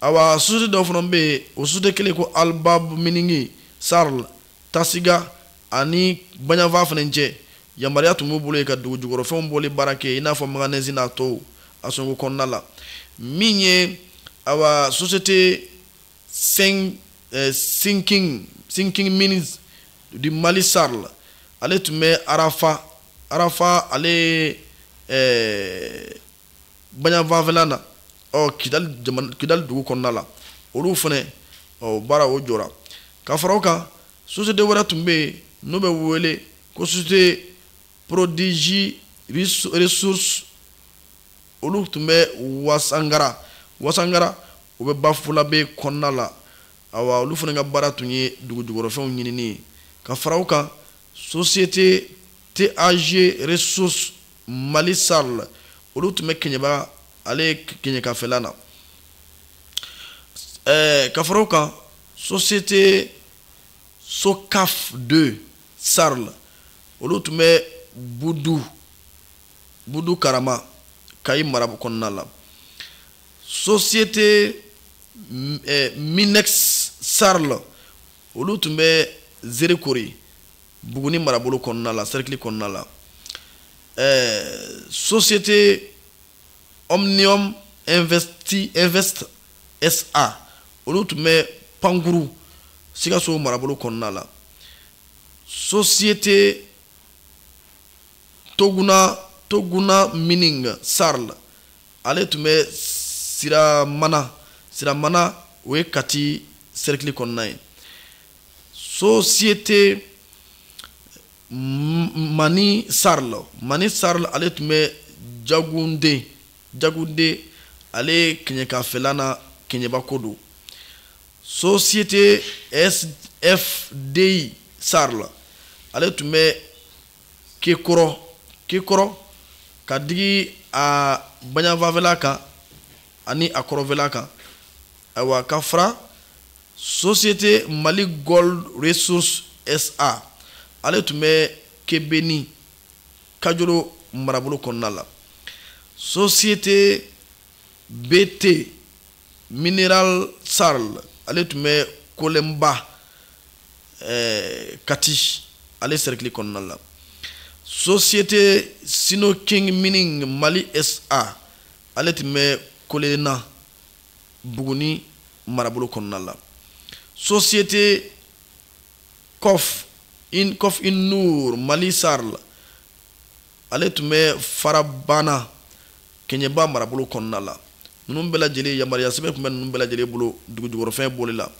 [SPEAKER 1] Awa, société dɔw fana bɛ yen, o société kelen ko Albab Mining Sarl, Tasiga ani Baɲava fana cɛ, yamaruya tun b'u bolo yen ka dugu jukɔrɔfɛnw bɔli baara kɛ, i n'a fɔ manganèse n'a tɔw, Ansongo kɔnɔna la. Min ye, awa, société Sinking Mines du Mali Sarl, ale tun bɛ Arafa, Arafa ale ye Baɲavanfɛla na, ɔ Kidali jamana, Kidali dugu kɔnɔna la, olu fana, ɔ baara o jɔra. Ka fara o kan, société wɛrɛ tun bɛ yen n'o bɛ wele ko société Prodigy Ressources, olu tun bɛ Wasangara, Wasangara o bɛ Bafulabe kɔnɔna la. Awa, olu fana ka baara tun ye dugu jukɔrɔfɛnw ɲinini ye. Ka fara o kan, société TAG Ressources Mali SARL, olu tun bɛ Keɲeba, ale kɛɲɛkafɛla na. Ka fara o kan, société Socaf 2 SARL, olu tun bɛ Budu Karama, Kayi mara kɔnɔna la. Société Minex SARL, olu tun bɛ Zerekore, Buguni marabolo kɔnɔna la, cercle kɔnɔna la. Société Omnium Invest SA, olu tun bɛ Pankuru, Sikaso marabolo kɔnɔna la. Société Toguna Mining SARL, ale tun bɛ Siramana, o ye Kati cercle kɔnɔna ye. Société Mani SARL, ale tun bɛ Jagunde, ale kɛɲɛkafɛla na, Kɛɲɛba ko don. Société SFDI SARL, ale tun bɛ Kekɔrɔ ka digi a baɲanfanfɛla kan ani a kɔrɔnfɛla kan. Ayiwa, ka fara société Mali Gold Resources SA, ale tun bɛ Kebeni, Kajolo marabolo kɔnɔna la. Société BT Mineral SARL, ale tun bɛ Kolenba, Kati, ale cercle kɔnɔna la. Société Sino King Mining Mali SA, ale tun bɛ Kolena, Buguni marabolo kɔnɔna la. Société Kof In Nour Mali SARL, ale tun bɛ Farabana, Kɛɲɛba marabolo kɔnɔna la. Ninnu bɛɛ lajɛlen, yamaruya sɛbɛn tun bɛ ninnu bɛɛ lajɛlen bolo dugujukɔrɔfɛn bɔli la,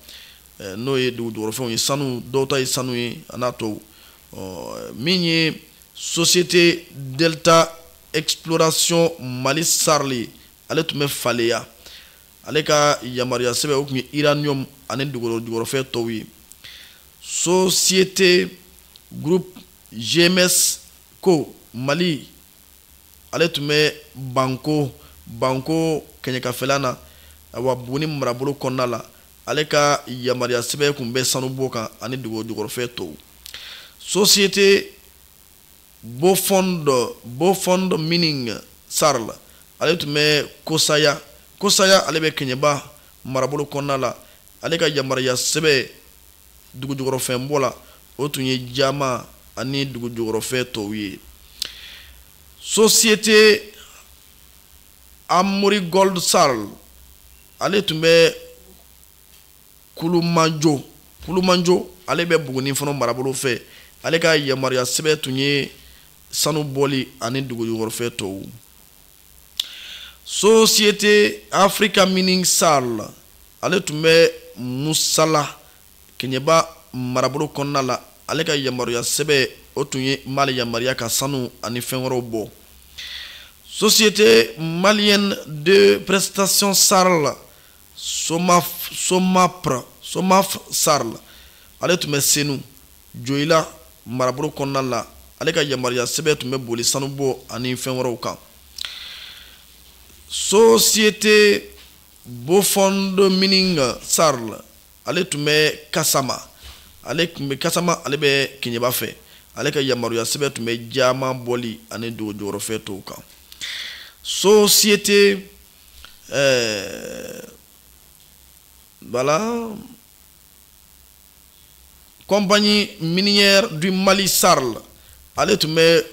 [SPEAKER 1] n'o ye dugujukɔrɔfɛnw ye, sanu, dɔw ta ye sanu ye, a n'a tɔw. Min ye société Delta Exploration Mali SARL ye, ale tun bɛ Faleya, ale ka yamaruya sɛbɛn o tun ye uranium ani dugujukɔrɔfɛn tɔw ye. Société Groupe GMS ko Mali, ale tun bɛ Banko kɛɲɛkafɛla na, awa Buguni marabolo kɔnɔna la. Ale ka yamaruya sɛbɛn tun bɛ sanubɔ kan ani dugujukɔrɔfɛn tɔw. Société Bofond Mining SARL, ale tun bɛ Kosaya, ale bɛ Kɛɲɛba marabolo kɔnɔna la. Ale ka yamaruya sɛbɛn dugujukɔrɔfɛn bɔ la, o tun ye jama ani dugujukɔrɔfɛn tɔw ye. Société Amori Gold SARL, ale tun bɛ Kulumanjo, ale bɛ Buguni fana marabolo fɛ. Ale ka yamaruya sɛbɛn tun ye sanu bɔli ani dugujukɔrɔfɛn tɔw. Société Africa Mining SARL, ale tun bɛ Musala, Kɛɲɛba marabolo kɔnɔna la. Ale ka yamaruya sɛbɛn o tun ye Mali yamaruya ka sanu ani fɛn wɛrɛw bɔ. Société Malienne de Prestation SARL, Somaf SARL, ale tun bɛ Senu, Joyila marabolo kɔnɔna la. Ale ka yamaruya sɛbɛn tun bɛ boli sanubɔ ani fɛn wɛrɛw kan. Société Bofond Mining SARL, ale tun bɛ Kasama, ale bɛ Kɛɲɛba fɛ. Ale ka yamaruya sɛbɛn tun bɛ jama bɔli ani dugujukɔrɔfɛn tɔw kan. Société voilà, Compagnie minière du Mali SARL, ale tun bɛ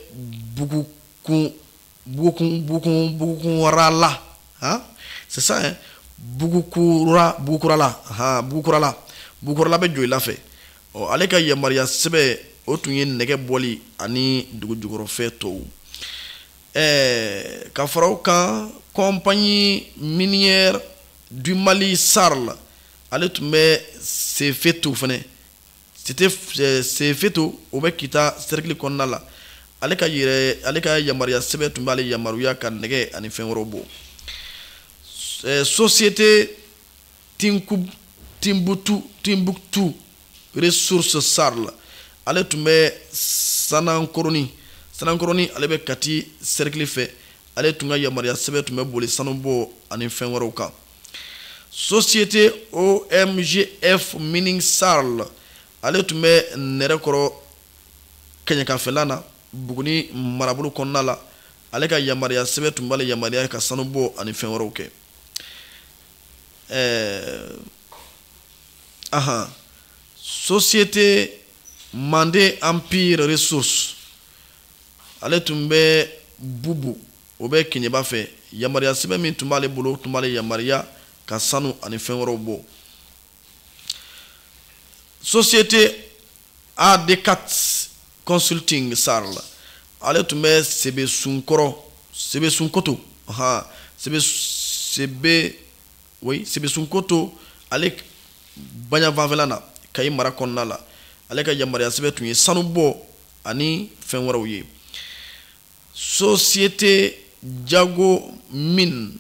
[SPEAKER 1] Bugukurala, hein, c'est ça, hein, Bugukurala, hein, Bugukurala bɛ Joyila fɛ. Ɔ, ale ka yamaruya sɛbɛn o tun ye nɛgɛ bɔli ani dugujukɔrɔfɛn tɔw. Ka fara o kan, Compagnie minière du Mali SARL, ale tun bɛ Sefeto fɛnɛ, c'était Sefeto, o bɛ Kita cercle kɔnɔna la. Ale ka yamaruya sɛbɛn tun b'ale yamaruya ka nɛgɛ ani fɛn wɛrɛw bɔ. Société Timbuktu Ressources SARL, ale tun bɛ Sanankoroni. Sanankɔrɔni, ale bɛ Kati cercle fɛ, ale tun ka yamaruya sɛbɛn tun bɛ boli sanubɔ ani fɛn wɛrɛw kan. Société OMGF Mining SARL, ale tun bɛ Nɛrɛkɔrɔ kɛɲɛkafɛla na, Buguni marabolo kɔnɔna la. Ale ka yamaruya sɛbɛn tun b'ale yamaruya ka sanu bɔ ani fɛn wɛrɛw kɛ. Ahan, Société Mande Empire Ressources, ale tun bɛ Bubu, o bɛ Keɲeba fɛ. Yamaruya sɛbɛn min tun b'ale bolo, tun b'ale yamaruya ka sanu ani fɛn wɛrɛw bɔ. Société AD4 Consulting SARL, ale tun bɛ Sebesunkɔrɔ, Sebesunkoto, han, Sebe Sebe, oui, Sebesunkoto, ale baɲafanfɛla na, Kayi mara kɔnɔna la. Ale ka yamaruya sɛbɛn tun ye sanu bɔ ani fɛn wɛrɛw ye. Société Jago Mine,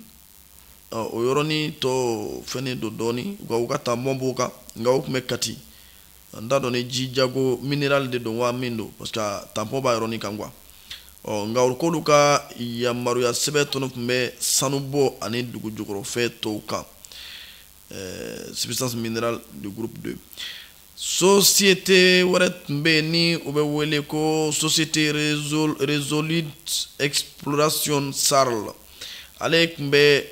[SPEAKER 1] o yɔrɔnin tɔ fɛnnen don dɔɔni, nka u ka tampon b'o kan, nka o tun bɛ Kati. N t'a dɔn ni ji jago minéral de don wa min don, parce que tampon b'a yɔrɔnin kan quoi. Ɔ, nka k'olu ka yamaruya sɛbɛn tɔnɔ tun bɛ sanu bɔ ani dugu jukɔrɔfɛn tɔw kan, substance minérale du groupe 2. Société wɛrɛ tun bɛ yen ni o bɛ wele ko Société Resolute Exploration SARL, ale tun bɛ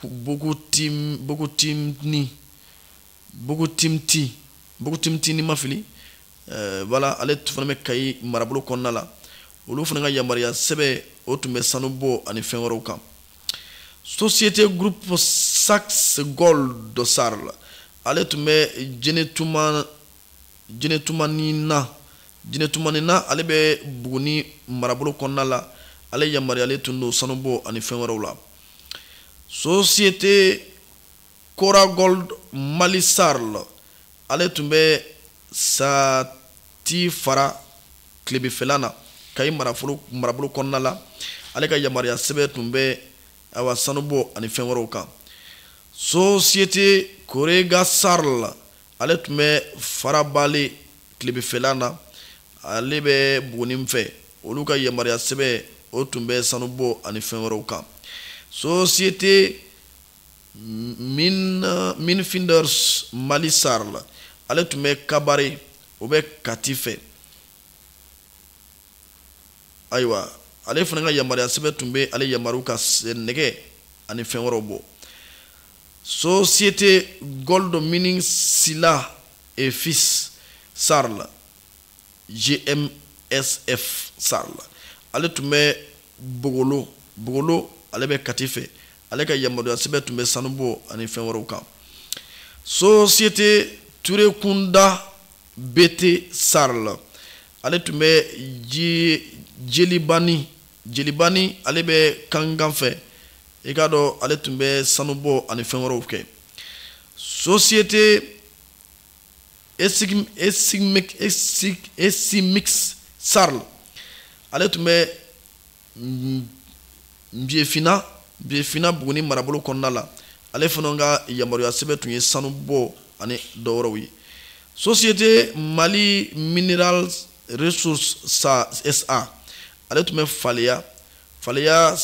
[SPEAKER 1] Bogotim, Bogotimni, Bogotimti, Bogotimti ni ma fili. Voilà, ale fana bɛ Kayi marabolo kɔnɔna la. Olu fana ka yamaruya sɛbɛn, o tun bɛ sanu bɔ ani fɛn wɛrɛw kan. Société Groupe Sax Gold SARL, ale tun bɛ Jɛnɛtuma, Jɛnɛtumanina, Jɛnɛtumanina, ale bɛ Buguni marabolo kɔnɔna la. Ale yamaruyalen tun don sanubɔ ani fɛn wɛrɛw la. Société Cora Gold Mali SARL, ale tun bɛ Sati Fara tilebinfɛla na, Kayi marabolo kɔnɔna la. Ale ka yamaruya sɛbɛn tun bɛ, ayiwa, sanubɔ ani fɛn wɛrɛw kan. Société Korega SARL, ale tun bɛ Farabale tilebinfɛla na, ale bɛ Buguni fɛ. Olu ka yamaruya sɛbɛn, o tun bɛ sanubɔ ani fɛn wɛrɛw kan. Société Minfinders Mali SARL, ale tun bɛ Kabare, o bɛ Kati fɛ. Ayiwa, ale fana ka yamaruya sɛbɛn tun bɛ ale yamaru ka nɛgɛ ani fɛn wɛrɛw bɔ. Société Gold Mining Sila et Fils SARL, GMSF SARL, ale tun bɛ Bogolo, Bogolo, ale bɛ Kati fɛ. Ale ka yamaruya sɛbɛn tun bɛ sanubɔ ani fɛn wɛrɛw kan. Société Turekunda BT SARL, ale tun bɛ ji Jelibani, Jelibani, ale bɛ Kankan fɛ. I k'a dɔn, ale tun bɛ sanubɔ ani fɛn wɛrɛw kɛ. Société Esimix SARL, ale tun bɛ Nbiyefina, Nbiyefina, Buguni marabolo kɔnɔna la. Ale fana ka yamaruya sɛbɛn tun ye sanu bɔ ani dɔwɛrɛw ye. Société Mali Minerals Ressources SA, ale tun bɛ Faleya, Faleya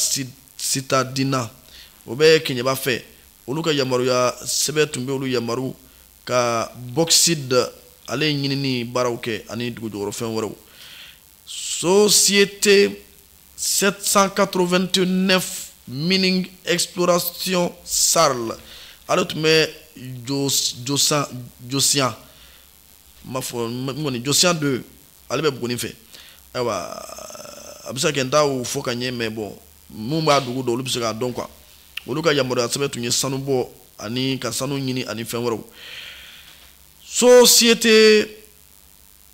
[SPEAKER 1] Sitadina, o bɛ Keɲeba fɛ. Olu ka yamaruya sɛbɛn tun bɛ olu yamaru ka bauxite ale ɲinini baaraw kɛ ani dugujukɔrɔfɛn wɛrɛw. Société 789 Mining Exploration SARL, ale tun bɛ Josan, Josian, n b'a fɔ n kɔni Josian 2, ale bɛ Buguni fɛ. Ayiwa, a bɛ se ka kɛ n t'a fɔ ka ɲɛ, mais bon, mun b'a dugu dɔn, olu bɛ se k'a dɔn quoi. Olu ka yamaruya sɛbɛn tun ye sanu bɔ ani ka sanu ɲini ani fɛn wɛrɛw. Société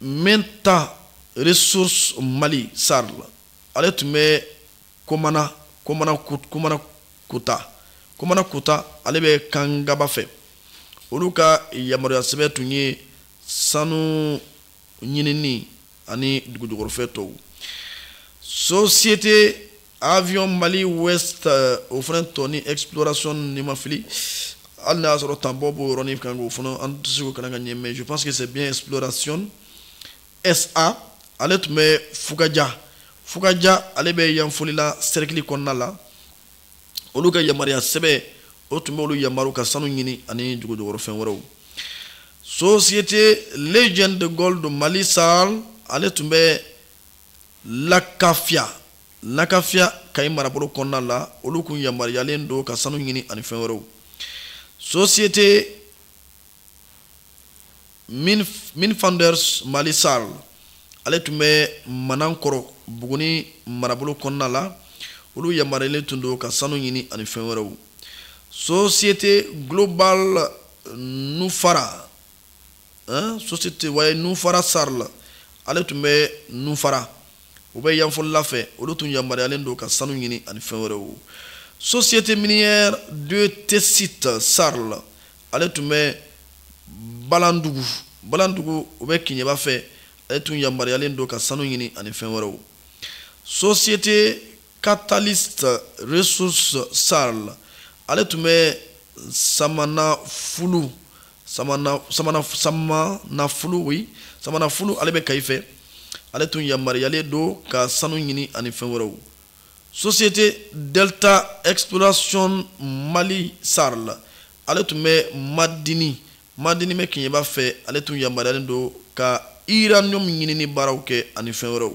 [SPEAKER 1] Menta Ressources Mali SARL, ale tun bɛ Komana, Komana, Komana Kota, Komana Kota, ale bɛ Kangaba fɛ. Olu ka yamaruya sɛbɛn tun ye sanu ɲinini ani dugujukɔrɔfɛn tɔw. Société Avion Mali West, o fana tɔ ni exploration ni ma fili, hali n'a y'a sɔrɔ tampon b'o yɔrɔnin kan, k'o fana an tɛ se k'o kalan ka ɲɛ, mais je pense que c'est bien Exploration SA. Ale tun bɛ Fukaja. Fukaja, ale bɛ Yanfolila cercle kɔnɔna la. Olu ka yamaruya sɛbɛn, o tun bɛ olu yamaru ka sanu ɲini ani dugujukɔrɔfɛn wɛrɛw. Société Legend Gold Mali SARL, ale tun bɛ Lakafia. Lakafia, Kayi marabolo kɔnɔna la, olu kun yamaruyalen don ka sanu ɲini ani fɛn wɛrɛw. Société Min Founders Mali SARL, ale tun bɛ Manankɔrɔ, Buguni marabolo kɔnɔna la, olu yamaruyalen tun don ka sanu ɲini ani fɛn wɛrɛw. Société Global Nufara, hein? Société waaye Nufara SARL, ale tun bɛ Nufara, u bɛ Yanfolila fɛ, olu tun yamaruyalen don ka sanu ɲini ani fɛn wɛrɛw. Société Minière de Tessit SARL, ale tun bɛ Balandugu. Balandugu, u bɛ Kiɲɛba fɛ, ale tun yamaruyalen don ka sanu ɲini ani fɛn wɛrɛw. Société Catalyst Ressources SARL, ale tun bɛ Samanafulu. Samana, Samana, Samanafulu, oui, Samanafulu, ale bɛ Kayi fɛ, ale tun yamaruyalen don ka sanu ɲini ani fɛn wɛrɛw. Société Delta Exploration Mali SARL, ale tun bɛ Madini. Madini bɛ Kiɲɛba fɛ, ale tun yamaruyalen don ka uranium ɲinini baaraw kɛ ani fɛn wɛrɛw.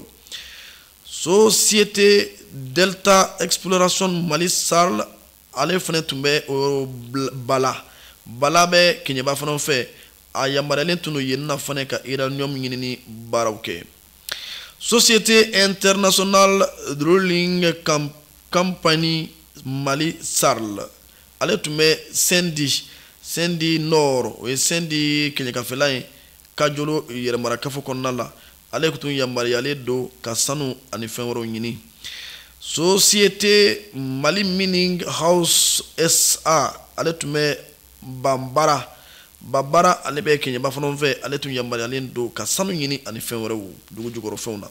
[SPEAKER 1] Société Delta Exploration Mali SARL, ale fana tun bɛ o Bala. Bala bɛ Keɲeba fana fɛ, a yamaruyalen tun don yen na fana ka uranium ɲinini baaraw kɛ. Société Internationale Drilling Company Mali SARL, ale tun bɛ Sendi. Sendi Nord, o ye Sendi kɛɲɛkafɛla ye, Kajolo yɛrɛmarakafo kɔnɔna la, ale tun yamaruyalen don ka sanu ani fɛn wɛrɛw ɲini. Société Mali Mining House SA, ale tun bɛ Banbara. Banbara, ale bɛ Keɲeba fana fɛ, ale tun yamaruyalen don ka sanu ɲini ani fɛn wɛrɛw dugu jukɔrɔfɛnw na.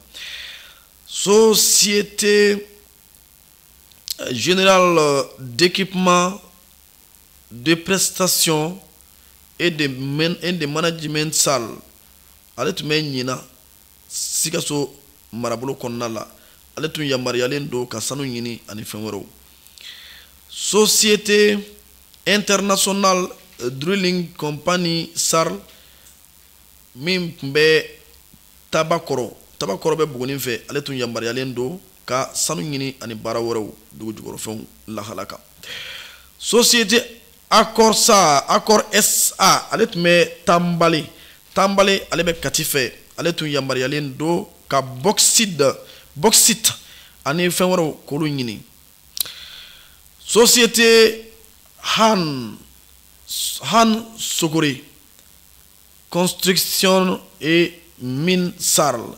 [SPEAKER 1] Société Générale d'Équipement de Prestation et de Management SARL, ale tun bɛ Ɲina, Sikaso marabolo kɔnɔna la, ale tun yamaruyalen don ka sanu ɲini ani fɛn wɛrɛw. Société Internationale Drilling Company SARL, min tun bɛ Tabakɔrɔ. Tabakɔrɔ bɛ Buguni fɛ, ale tun yamaruyalen don ka sanu ɲini ani baara wɛrɛw dugu jukɔrɔfɛnw lahala kan. Société Accord SA, Accord SA, ale tun bɛ Tanbale. Tanbale, ale bɛ Kati fɛ, ale tun yamaruyalen don ka bauxite ani fɛn wɛrɛw k'olu ɲini. Société Han Sogore Construction et Mine SARL,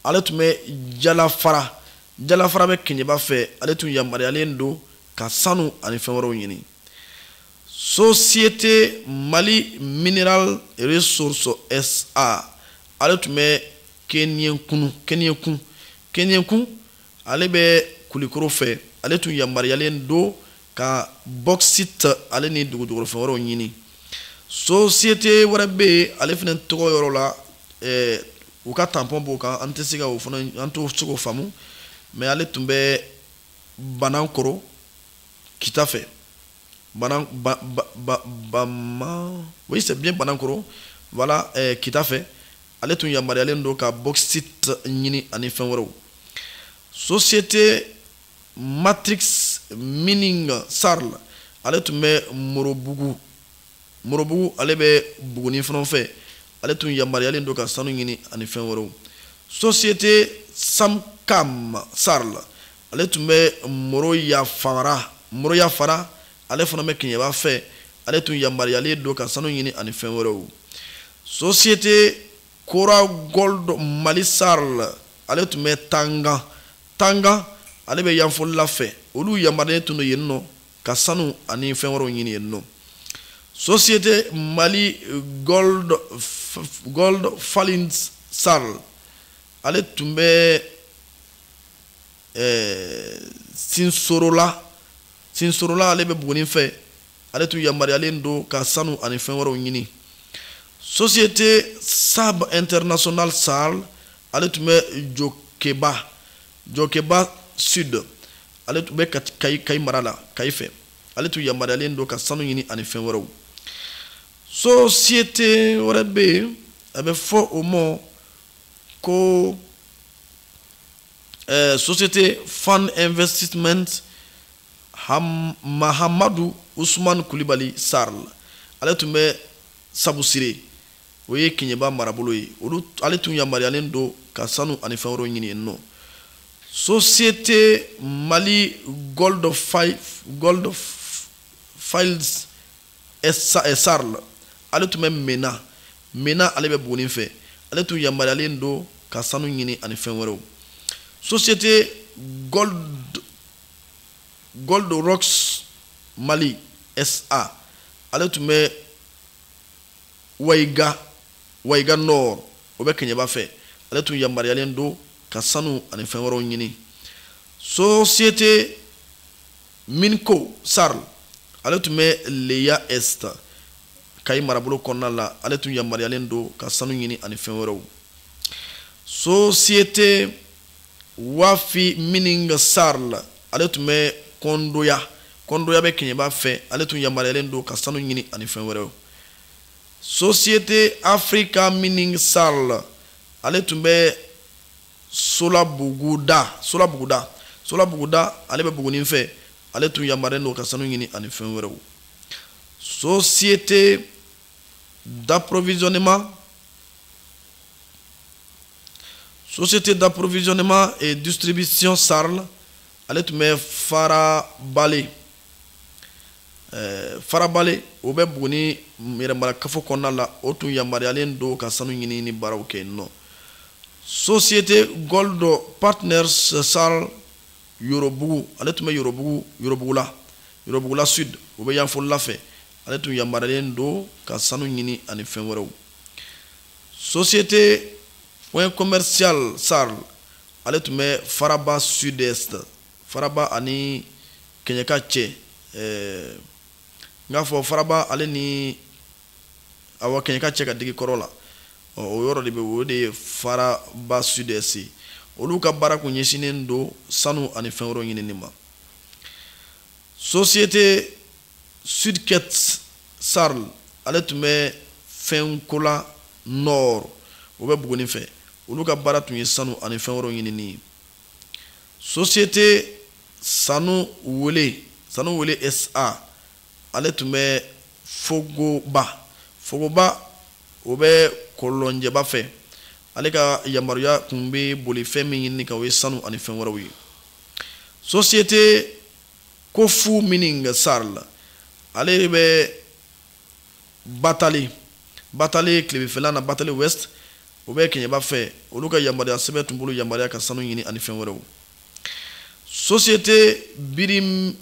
[SPEAKER 1] ale tun bɛ Jalafara. Jalafara bɛ Keɲeba fɛ, ale tun yamaruyalen don ka sanu ani fɛn wɛrɛw ɲini. Société Mali Mineral Ressources SA, ale tun bɛ Keniyenkun. Keniyenkun, Keniyenkun, ale bɛ Kulikoro fɛ, ale tun yamaruyalen don ka bauxite ale ni dugujukɔrɔfɛn wɛrɛw ɲini. Société wɛrɛ bɛ yen, ale fana tɔgɔ yɔrɔ la, u ka tampon b'o kan, an tɛ se ka o fana, an t'o se k'o faamu, mais ale tun bɛ Banankɔrɔ, Kita fɛ. Banan ba ba ba Bama, oui, c'est bien Banankɔrɔ, voilà, Kita fɛ, ale tun yamaruyalen don ka bauxite ɲini ani fɛn wɛrɛw. Société Matrix Mining SARL, ale tun bɛ Morobugu. Morobugu, ale bɛ Buguni fana fɛ, ale tun yamaruyalen don ka sanu ɲini ani fɛn wɛrɛw. Société Samcam SARL, ale tun bɛ Moroyafara. Moroyafara, ale fana bɛ Keɲeba fɛ, ale tun yamaruyalen don ka sanu ɲini ani fɛn wɛrɛw. Société Cora Gold Mali SARL, ale tun bɛ Tangan. Tangan, ale bɛ Yanfolila fɛ, olu yamaruyalen tun don yen nɔ ka sanu ani fɛn wɛrɛw ɲini yen nɔ. Société Mali Gold Falins SARL, ale tun bɛ Sinsorola. Sinsorola, ale bɛ Buguni fɛ, ale tun yamaruyalen don ka sanu ani fɛn wɛrɛw ɲini. Société Sab International SARL, Ale tun bɛ Jokeba, Jokeba Sud, ale tun bɛ Kayi, Kayi mara la, Kayi fɛ. Ale tun yamaruyalen don ka sanu ɲini ani fɛn wɛrɛw. Société wɛrɛ bɛ yen, a bɛ fɔ o ma ko Société Fan Investissement Mahamadu Usman Kulibali Sarl. Ale tun bɛ Sabusire, o ye Keɲeba marabolo ye. Olu, ale tun yamaruyalen don ka sanu ani fɛn wɛrɛw ɲini yen nɔ. Société Mali Gold Five, Gold Files Sarl, ale tun bɛ Mena, Mena, ale bɛ Buguni fɛ. Ale tun yamaruyalen don ka sanu ɲini ani fɛn wɛrɛw. Société Gold Rocks Mali SA, ale tun bɛ Wayiga, Wayiga Nord, o bɛ Kɛɲɛba fɛ. Ale tun yamaruyalen don ka sanu ani fɛn wɛrɛw ɲini. Société Minco Sarl, ale tun bɛ Leya Est, Kayi marabolo kɔnɔna la. Ale tun yamaruyalen don ka sanu ɲini ani fɛn wɛrɛw. Société Wafi Mining Sarl, ale tun bɛ Kɔndoya, Kɔndoya bɛ Kɛɲɛba fɛ. Ale tun yamaruyalen don ka sanu ɲini ani fɛn wɛrɛw. Société Africa Mining Sarl, ale tun bɛ Solabuguda, Solabuguda, Solabuguda, ale bɛ Buguni fɛ. Ale tun yamaruyalen don ka sanu ɲini ani fɛn wɛrɛw. Société d'approvisionnement et distribution Sarl, ale tun bɛ Farabale, Farabale, o bɛ Buguni yɛrɛmara kafo kɔnɔna la. O tun yamaruyalen don ka sanu ɲini ni baaraw kɛ yen nɔ. Société Gold Partners Sarl Yorobugu, ale tun bɛ Yorobugu, Yorobugula, Yorobugula Sud, o bɛ Yanfolila fɛ. Ale tun yamaruyalen don ka sanu ɲini ani fɛn wɛrɛw. Société Point Commercial Sarl, ale tun bɛ Faraba Sud-Est, Faraba ani Kɛɲɛka cɛ, n k'a fɔ Faraba ale ni, awɔ, Kɛɲɛka cɛ ka digi kɔrɔ la, o yɔrɔ de bɛ, o de ye Faraba Sud-Est ye. Olu ka baara kun ɲɛsinnen don sanu ani fɛn wɛrɛw ɲinini ma. Société Sudket Sarl, ale tun bɛ Fɛnkola Nord, o bɛ Buguni fɛ. Olu ka baara tun ye sanu ani fɛn wɛrɛw ɲinini ye. Société Sanu Wele, Sanu Wele SA, ale tun bɛ Fogoba, Fogoba, o bɛ Kɔlɔnjɛba fɛ. Ale ka yamaruya tun bɛ boli fɛn min ɲinini kan, o ye sanu ani fɛn wɛrɛw ye. Société Kofu Mining Sarl, ale bɛ Batale, Batale tilebinfɛla na, Batale Ouest, o bɛ Kɛɲɛba fɛ. Olu ka yamaruya sɛbɛn tun bolo yamaruya ka sanu ɲini ani fɛn wɛrɛw. Société Birim,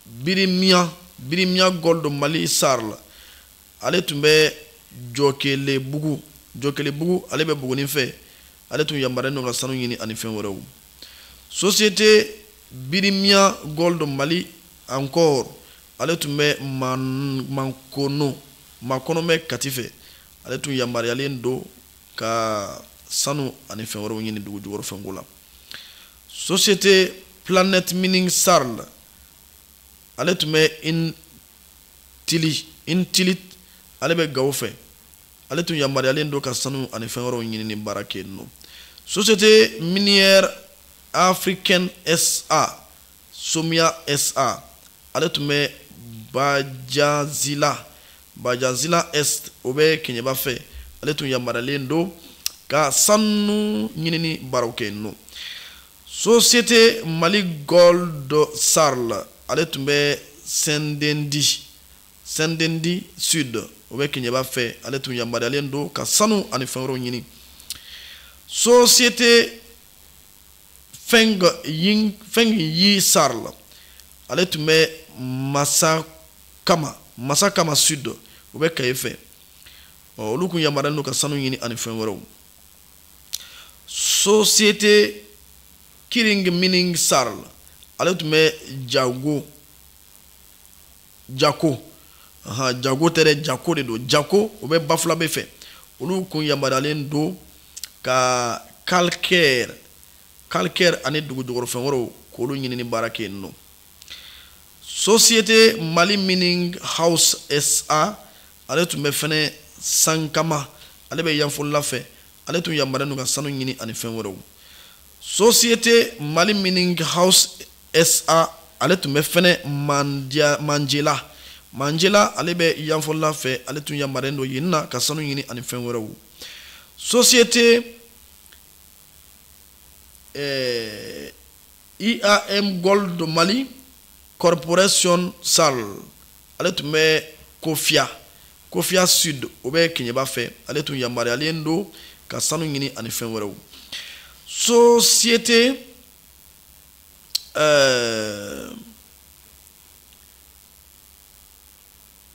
[SPEAKER 1] Birimia, Birimia Gold Mali Sarl, ale tun bɛ Jɔkelebugu, Jɔkelebugu, ale bɛ Buguni fɛ. Ale tun yamaruyalen don ka sanu ɲini ani fɛn wɛrɛw. Société Birimia Gold Mali encore, ale tun bɛ Mankono, Makono bɛ Kati fɛ. Ale tun yamaruyalen don ka sanu ani fɛn wɛrɛw ɲini dugu jukɔrɔ fɛnko la. Société Planet Mining Sarl, ale tun bɛ Intili, Intili, ale bɛ Gawo fɛ. Ale tun yamaruyalen don ka sanu ani fɛn wɛrɛw ɲini ni baara kɛ yen nɔ. Société Minière Africaine SA, Somia SA, ale tun bɛ Bajazila, Bajazila Est, o bɛ Kɛɲɛba fɛ. Ale tun yamaruyalen don ka sanu ɲinini baaraw kɛ yen nɔ. Société Mali Gold Sarl, ale tun bɛ Sɛndendi, Sɛndendi Sud, o bɛ Kɛɲɛba fɛ. Ale tun yamaruyalen don ka sanu ani fɛn wɛrɛw ɲini. Société Feng Ying, Feng Yi Sarl, ale tun bɛ Masakama, Masakama Sud, o bɛ Kaye fɛ. Ɔ, olu kun yamaruyalen don ka sanu ɲini ani fɛn wɛrɛw. Société Kiring Mining Sarl, ale tun bɛ Jago, Jako, ahan, Jago tɛ dɛ, Jako de don, Jako, o bɛ Bafulabe fɛ. Olu kun yamaruyalen don ka calcaire ani dugu jukɔrɔfɛn wɛrɛw k'olu ɲinini baara kɛ yen nɔ. Société Mali Mining House SA, ale tun bɛ fɛnɛ Sankama, ale bɛ Yanfolila fɛ, ale tun yamaruyalen don ka sanu ɲini ani fɛn wɛrɛw. Société Mali Mining House SA, ale tun bɛ fɛnɛ Manjela, Manjela, ale bɛ Yanfolila fɛ, ale tun yamaruyalen don yen na ka sanu ɲini ani fɛn wɛrɛw. Société IAM Gold Mali Corporation SAL, ale tun bɛ Kofia, Kofia Sud, o bɛ Keɲeba fɛ, ale tun yamaruyalen don ka sanu ɲini ani fɛn wɛrɛw. Société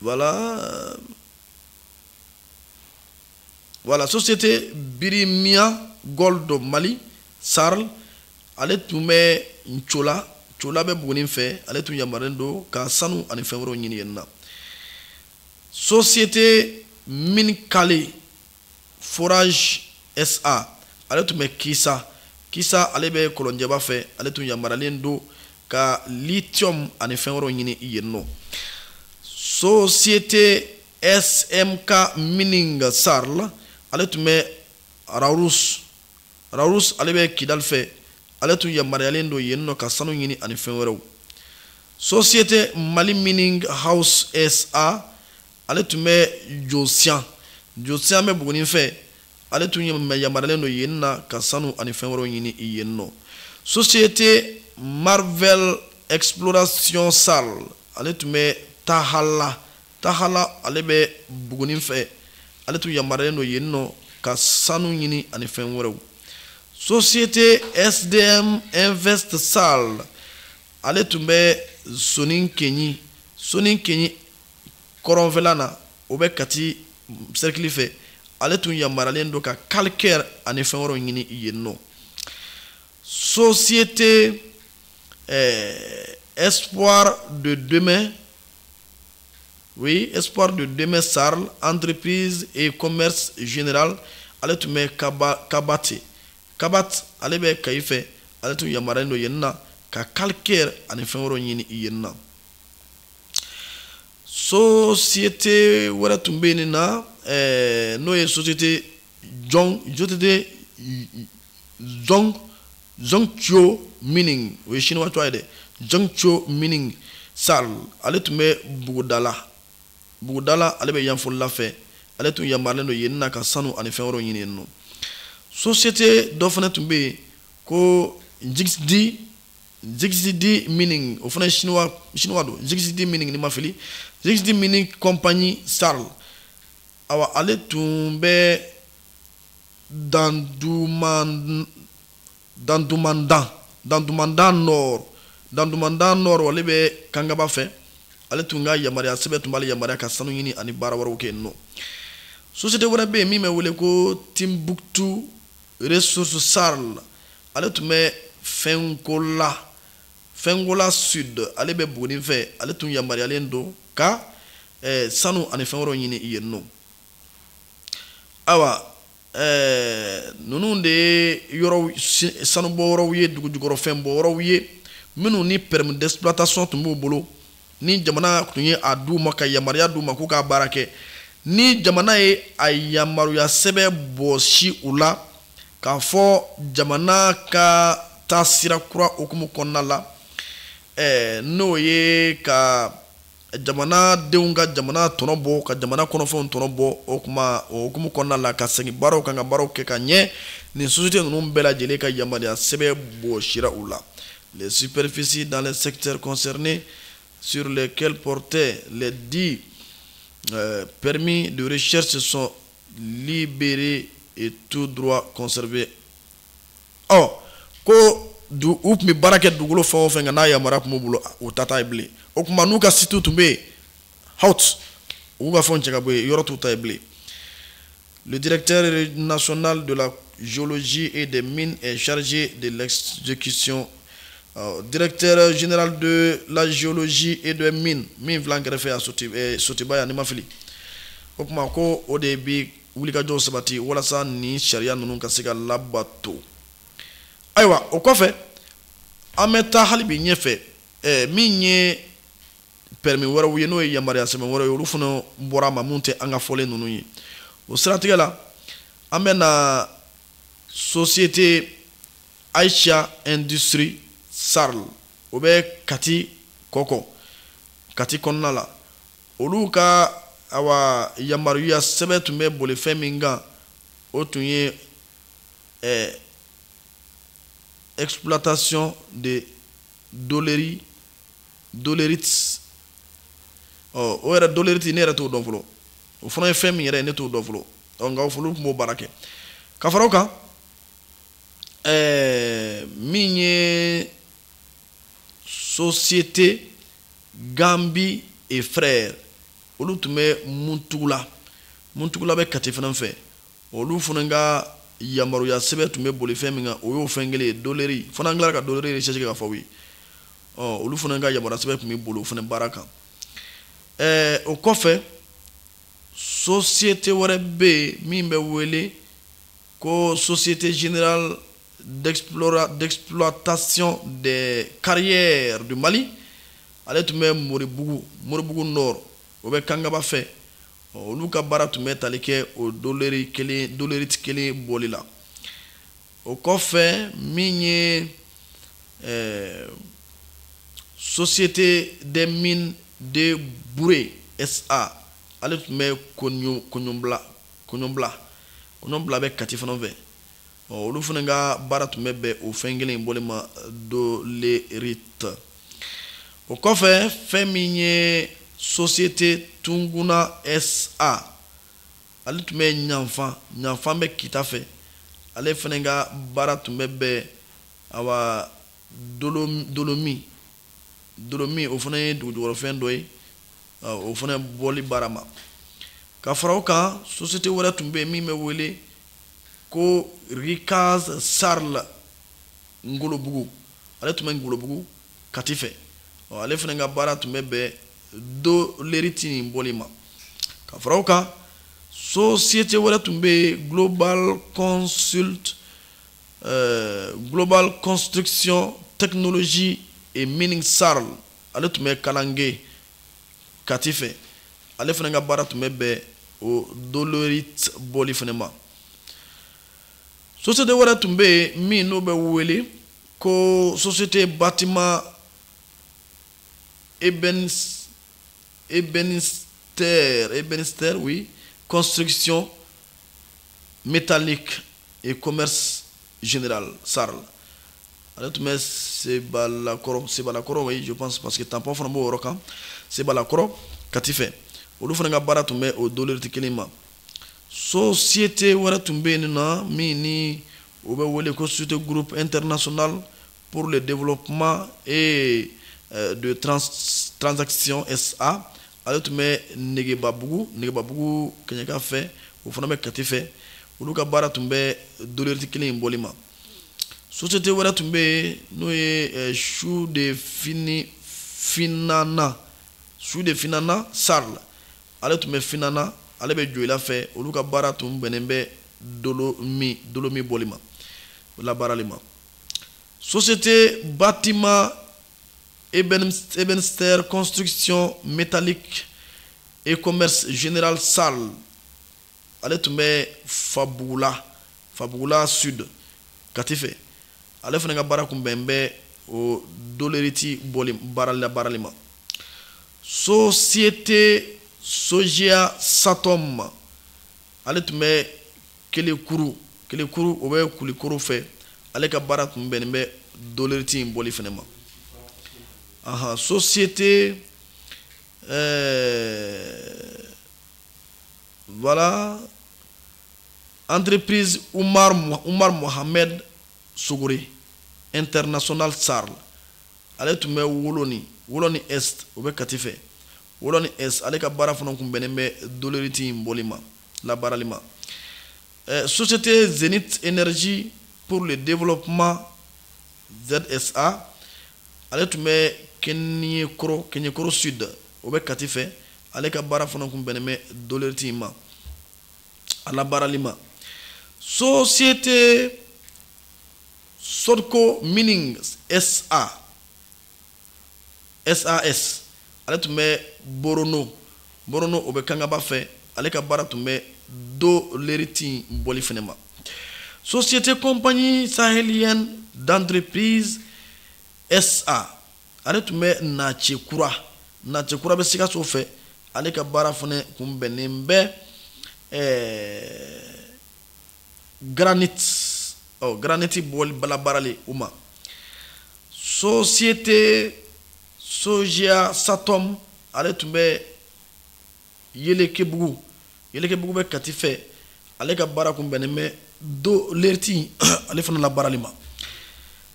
[SPEAKER 1] voilà, société Birimia Gold Mali SARL, ale tun bɛ Ncola, Ncola bɛ Buguni fɛ, ale tun yamaruyalen don ka sanu ani fɛn wɛrɛw ɲini yen na. Société Minkale Forage SA, ale tun bɛ Kisa, Kisa, ale bɛ Kɔlɔnjɛba fɛ, ale tun yamaruyalen don ka lithium ani fɛn wɛrɛw ɲini yen nɔ. Société SMK Mining SARL, ale tun bɛ Rharous, Rharous, ale bɛ Kidal fɛ, ale tun yamaruyalen don yen nɔ ka sanu ɲini ani fɛn wɛrɛw. Société Mali Mining House SA, ale tun bɛ Josian, Josian bɛ Buguni fɛ, ale tun yamaruyalen don yen na ka sanu ani fɛn wɛrɛw ɲini yen nɔ. Société Marvel Exploration SARL, ale tun bɛ Tahala, Tahala, ale bɛ Buguni fɛ, ale tun yamaruyalen don yen nɔ ka sanu ɲini ani fɛn wɛrɛw. Société SDM Invest SARL, ale tun bɛ Soninkeɲi, Soninkeɲi kɔrɔnfɛla na, o bɛ Kati cercle fɛ, ale tun yamaruyalen don ka calcaire ani fɛn wɛrɛw ɲini yen nɔ. Société Espoir de demain, oui, Espoir de demain SARL, entreprise et commerce général, ale tun bɛ Kabate, Kabat, ale bɛ Kayi fɛ, ale tun yamaruyalen don yen na ka calcaire ani fɛn wɛrɛw ɲini yen na. Société wɛrɛ tun bɛ yen na, n'o ye société Jɔn, société Zong Zongchio Mining, o ye chinois tɔgɔ ye dɛ, Zongchio Mining SARL, ale tun bɛ Bugudala, Bugudala, ale bɛ Yanfolila fɛ, ale tun yamaruyalen don yen na ka sanu ani fɛn wɛrɛw ɲini yen nɔ. Société dɔ fana tun bɛ yen ko Jixdi Mining, o fana ye chinois don, Jixdi Mining, ni ma fili, Jixdi Mining Compagnie SARL, awa, ale tun bɛ Dandumandan, Dandumandan Nord, Dandumandan Nord, ale bɛ Kangaba fɛ, ale tun ka yamaruya sɛbɛn tun b'ale yamaruya ka sanu ɲini ani baara wɛrɛw kɛ yen nɔ. Société wɛrɛ bɛ yen min bɛ wele ko Timbuktu Ressources SARL, ale tun bɛ Fɛnkola, Fɛnkola Sud, ale bɛ Buguni fɛ, ale tun yamaruyalen don ka sanu ani fɛn wɛrɛw ɲini yen nɔ. Ayiwa, ninnu de ye yɔrɔw sanubɔ yɔrɔw ye, dugujukɔrɔfɛn bɔ yɔrɔw ye, minnu ni permis d'exploitation tun b'u bolo, ni jamana tun ye a d'u ma ka yamaruya d'u ma k'u k'a baara kɛ. Ni jamana ye a yamaruya sɛbɛn bɔsi u la k'a fɔ jamana ka taa sira kura hukumu kɔnɔna la, n'o ye ka jamanadenw ka jamana tɔnɔ bɔ, ka jamana kɔnɔfɛnw tɔnɔ bɔ, o kuma o hukumu kɔnɔna la, ka segin baaraw kan, ka baaraw kɛ ka ɲɛ, nin société ninnu bɛɛ lajɛlen ka yamaruya sɛbɛn bɔsira u la. Les superficies dans les secteurs concernés sur lesquels portaient les dits permis de recherche sont libérés et tout droit conservé. Ɔ, ko u tun bɛ baara kɛ dugukolo fɛn o fɛn kan, n'a yamaruya tun b'u bolo, u ta t'a ye bilen. O tuma, n'u ka site tun bɛ yen, haut, u ka fɛnw cɛ ka bɔ yen, yɔrɔ t'u ta ye bilen. Le directeur national de la géologie et des mines est chargé de l'exécution. Directeur général de la géologie et des mines, min filɛ an kɛrɛfɛ yan, Sotiba yan, ni ma fili, o tuma ko o de bi wulikajɔw sabati walasa nin sariya ninnu ka se ka labato. Ayiwa, o kɔfɛ an bɛ taa hali bi ɲɛfɛ. Min ye permis wɛrɛw ye, n'o ye yamaruya sɛbɛn wɛrɛw ye, olu fana bɔra a ma mun tɛ an ka fɔlen ninnu ye. O siratigɛ la, an bɛ na société Aïcha Industrie SARL, o bɛ Kati kɔkɔ, Kati kɔnɔna la. Olu ka awa yamaruya sɛbɛn tun bɛ boli fɛn min kan, o tun ye exploitation de dolérite. Ɔ, o yɛrɛ dolérite, ne yɛrɛ t'o dɔn fɔlɔ. O fana ye fɛn min yɛrɛ ye, ne t'o dɔn fɔlɔ. Ɔ, nka olu tun b'o baara kɛ. Ka fara o kan, min ye société Gambi et Frères, olu tun bɛ Muntugula. Muntugula bɛ Kati fana fɛ. Olu fana ka yamaruya sɛbɛn tun bɛ boli fɛn min kan, o y'o fɛn kelen ye, dolérite fana. An tilala ka dolérite recherche kɛ ka fɔ aw ye. Ɔ, olu fana ka yamaruya sɛbɛn tun bɛ boli o fana baara kan. O kɔfɛ, société wɛrɛ bɛ yen min bɛ wele ko Société Générale d'Exploitation des Carrières du Mali. Ale tun bɛ Moribugu, Moribugu Nord, o bɛ Kangaba fɛ. Olu ka baara tun bɛ tali kɛ o dolérite kelen, dolérite kelen bɔli la. O kɔfɛ, min ye Société des Mines de Bouré SA, ale tun bɛ Koɲɔnbila. Koɲɔnbila, Koɲɔnbila bɛ Kati fana fɛ. Olu fana ka baara tun bɛ bɛn o fɛn kelen in bɔli ma, dolérite. O kɔfɛ, fɛn min ye société Tunguna SA, ale tun bɛ Ɲanfan. Ɲanfan bɛ Kita fɛ. Ale fana ka baara tun bɛ bɛn awa dolomi. Dolomi, o fana ye dugujukɔrɔfɛn dɔ ye, o fana bɔli baara ma. Ka fara o kan, société wɛrɛ tun bɛ yen min bɛ wele ko Rikaz Sarl Ngolobugu. Ale tun bɛ Ngolobugu, Kati fɛ. Ale fana ka baara tun bɛ bɛn dolérite nin bɔli ma. Ka fara o kan, société wɛrɛ tun bɛ yen, Global Consult, Global Construction Technologie et Mining Sarl. Ale tun bɛ Kalange, Kati fɛ. Ale fana ka baara tun bɛ bɛn o dolérite bɔli fana ma. Société wɛrɛ tun bɛ yen min n'o bɛ wele ko société Bâtiment Ebenster, Ebenster, oui, Construction Métallique et Commerce Général SARL. Ale tun bɛ Sebalakɔrɔ. Sebalakɔrɔ, oui, je pense, parce que tampon fana b'o yɔrɔ kan, Sebalakɔrɔ, Kati fɛ. Olu fana ka baara tun bɛ o dolérite kelen ma. Société wɛrɛ tun bɛ yen nɔ min ni o bɛ wele ko Société Groupe International pour le Développement et de Transaction SA. Ale tun bɛ Negebabugu. Negebabugu kɛɲɛka fɛ, o fana bɛ Kati fɛ. Olu ka baara tun bɛ dolérite kelen in bɔli ma. Société wɛrɛ tun bɛ yen n'o ye Chou de Fini Finana, Chou de Finana SARL. Ale tun bɛ Finana, ale bɛ Joyila fɛ. Olu ka baara tun bɛnnen bɛ dolomi, dolomi bɔli ma, labaarali ma. Société Bâtiment Ebenster Construction Métallique et Commerce Général SARL. Ale tun bɛ Fabugula, Fabugula Sud, Kati fɛ. Ale fana ka baara kun bɛn bɛ o dolérite bɔli baara labaarali ma. Société Sogea Satom, ale tun bɛ Kelekuru. Kelekuru, o bɛ Kulikoro fɛ. Ale ka baara tun bɛnnen bɛ dolérite in bɔli fana ma. Ahan, société voilà, entreprise Umar, Umar Mohamed Sogore International SARL. Ale tun bɛ Woloni, Woloni Est, o bɛ Kati fɛ, Woloni Est. Ale ka baara fana kun bɛnnen bɛ dolérite in bɔli ma, labaarali ma. Société Zenith Énergie pour le Développement ZSA, ale tun bɛ Kɛɲɛkɔrɔ, Kɛɲɛkɔrɔ Sud, o bɛ Kati fɛ. Ale ka baara fana kun bɛnnen bɛ dolérite in ma. a labaarali ma. Société Sodco Mining SA SAS, ale tun bɛ Borono. Borono, o bɛ Kangaba fɛ. Ale ka baara tun bɛ dolerite bɔli fɛnɛ ma. Société Compagnie Sahélienne d'Entreprise SA, ale tun bɛ Nacekura. Nacekura bɛ Sikaso fɛ. Ale ka baara fana kun bɛnnen bɛ granit, ɔ granit bɔli balabaarali o ma. Société Sogea Satom, ale tun bɛ Yelekebugu. Yelekebugu bɛ Kati fɛ. Ale ka baara kun bɛnnen bɛ dolerite ale fana labaarali ma.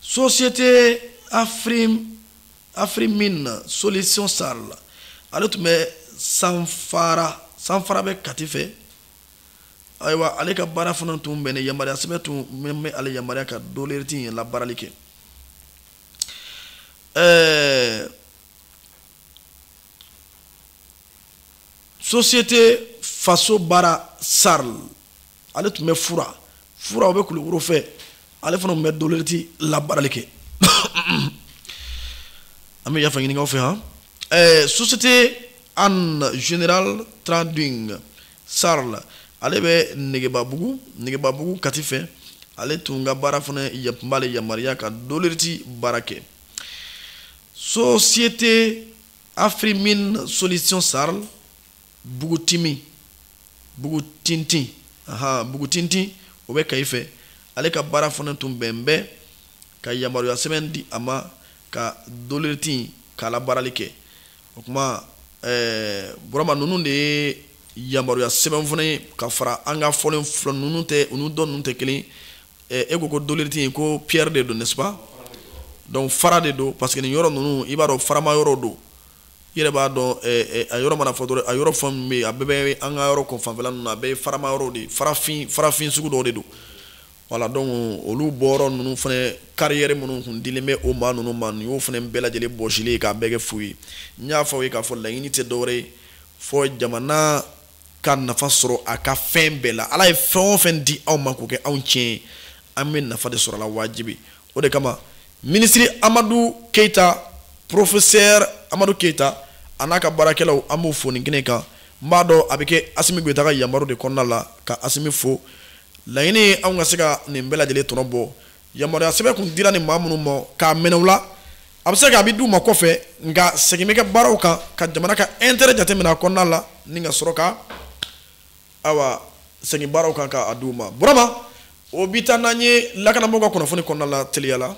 [SPEAKER 1] Société Afrim Afrimine Solution SARL, ale tun bɛ Sanfara. Sanfara bɛ Kati fɛ. Ayiwa, ale ka baara fana tun bɛnnen, yamaruya sɛbɛn tun bɛ ale yamaruya ka dolerite in labaarali kɛ. Société Faso Baara SARL, ale tun bɛ Fura. Fura, o bɛ Kulukoro fɛ. Ale fana tun bɛ dolerite labaarali kɛ. An bɛ yafa ɲini aw fɛ han. Société Anne Général Trading SARL, ale bɛ Negebabugu. Negebabugu, Kati fɛ. Ale tun ka baara fana tun b'ale yamaruya ka dolerite baara kɛ. Société Afrimine Solution SARL, Bugutimi, Bugutintin, aha, Bugutintin, o bɛ Kayi fɛ. Ale ka baara fana tun bɛn bɛ ka yamaruya sɛbɛn di a ma ka dolerite k'a labaarali kɛ. O tuma Burama, ninnu de ye yamaruya sɛbɛn fana ye ka fara an ka fɔlen fila ninnu tɛ, ninnu dɔ ninnu tɛ kelen. E ko ko dolerite, ko pierre de don, n'est-ce pas? Donc fara de don, parce que nin yɔrɔ ninnu, i b'a dɔn, farama yɔrɔ don. I yɛrɛ b'a dɔn, a yɔrɔ mana fɔ dɔrɔn, a yɔrɔ fɛn min bɛ yen, a bɛɛ bɛ an ka yɔrɔ kɔ fanfɛla ninnu, a bɛɛ ye farama yɔrɔ de ye, farafin sugu dɔw de don. Voilà, donc olu bɔyɔrɔ ninnu fana, carrière minnu tun dilen bɛ o maa ninnu ma, nin y'o fana bɛɛ lajɛlen bɔsilen k'a bɛɛ kɛ fu ye. N y'a fɔ aw ye k'a fɔ laɲini tɛ dɔwɛrɛ ye fɔ jamana ka nafa sɔrɔ a ka fɛn bɛɛ la. Ala ye fɛn o fɛn di anw ma k'o kɛ anw tiɲɛ ye, an bɛ nafa de sɔrɔ a la wajibi. O de kama, minisiri Amadu Keyita, professeur Amadu Keyita, a n'a ka baarakɛlaw, an b'u fo nin kɛnɛ kan. N b'a dɔn a bɛ kɛ Asimi Goyita ka yamaru de kɔnɔna la ka Asimi fo. Laɲini ye anw ka se ka nin bɛɛ lajɛlen tɔnɔ bɔ. Yamaruya sɛbɛn kun dira nin maa minnu ma k'a minɛ u la, a bɛ se ka a bɛ d'u ma kɔfɛ, nka segin bɛ kɛ baaraw kan ka jamana ka intérêt jateminɛ a kɔnɔna la, ni ka sɔrɔ ka, ayiwa, segin baaraw kan k'a d'u ma. Burama, o bi taa n'an ye lakanabaaw ka kunnafoni kɔnɔna la teliya la.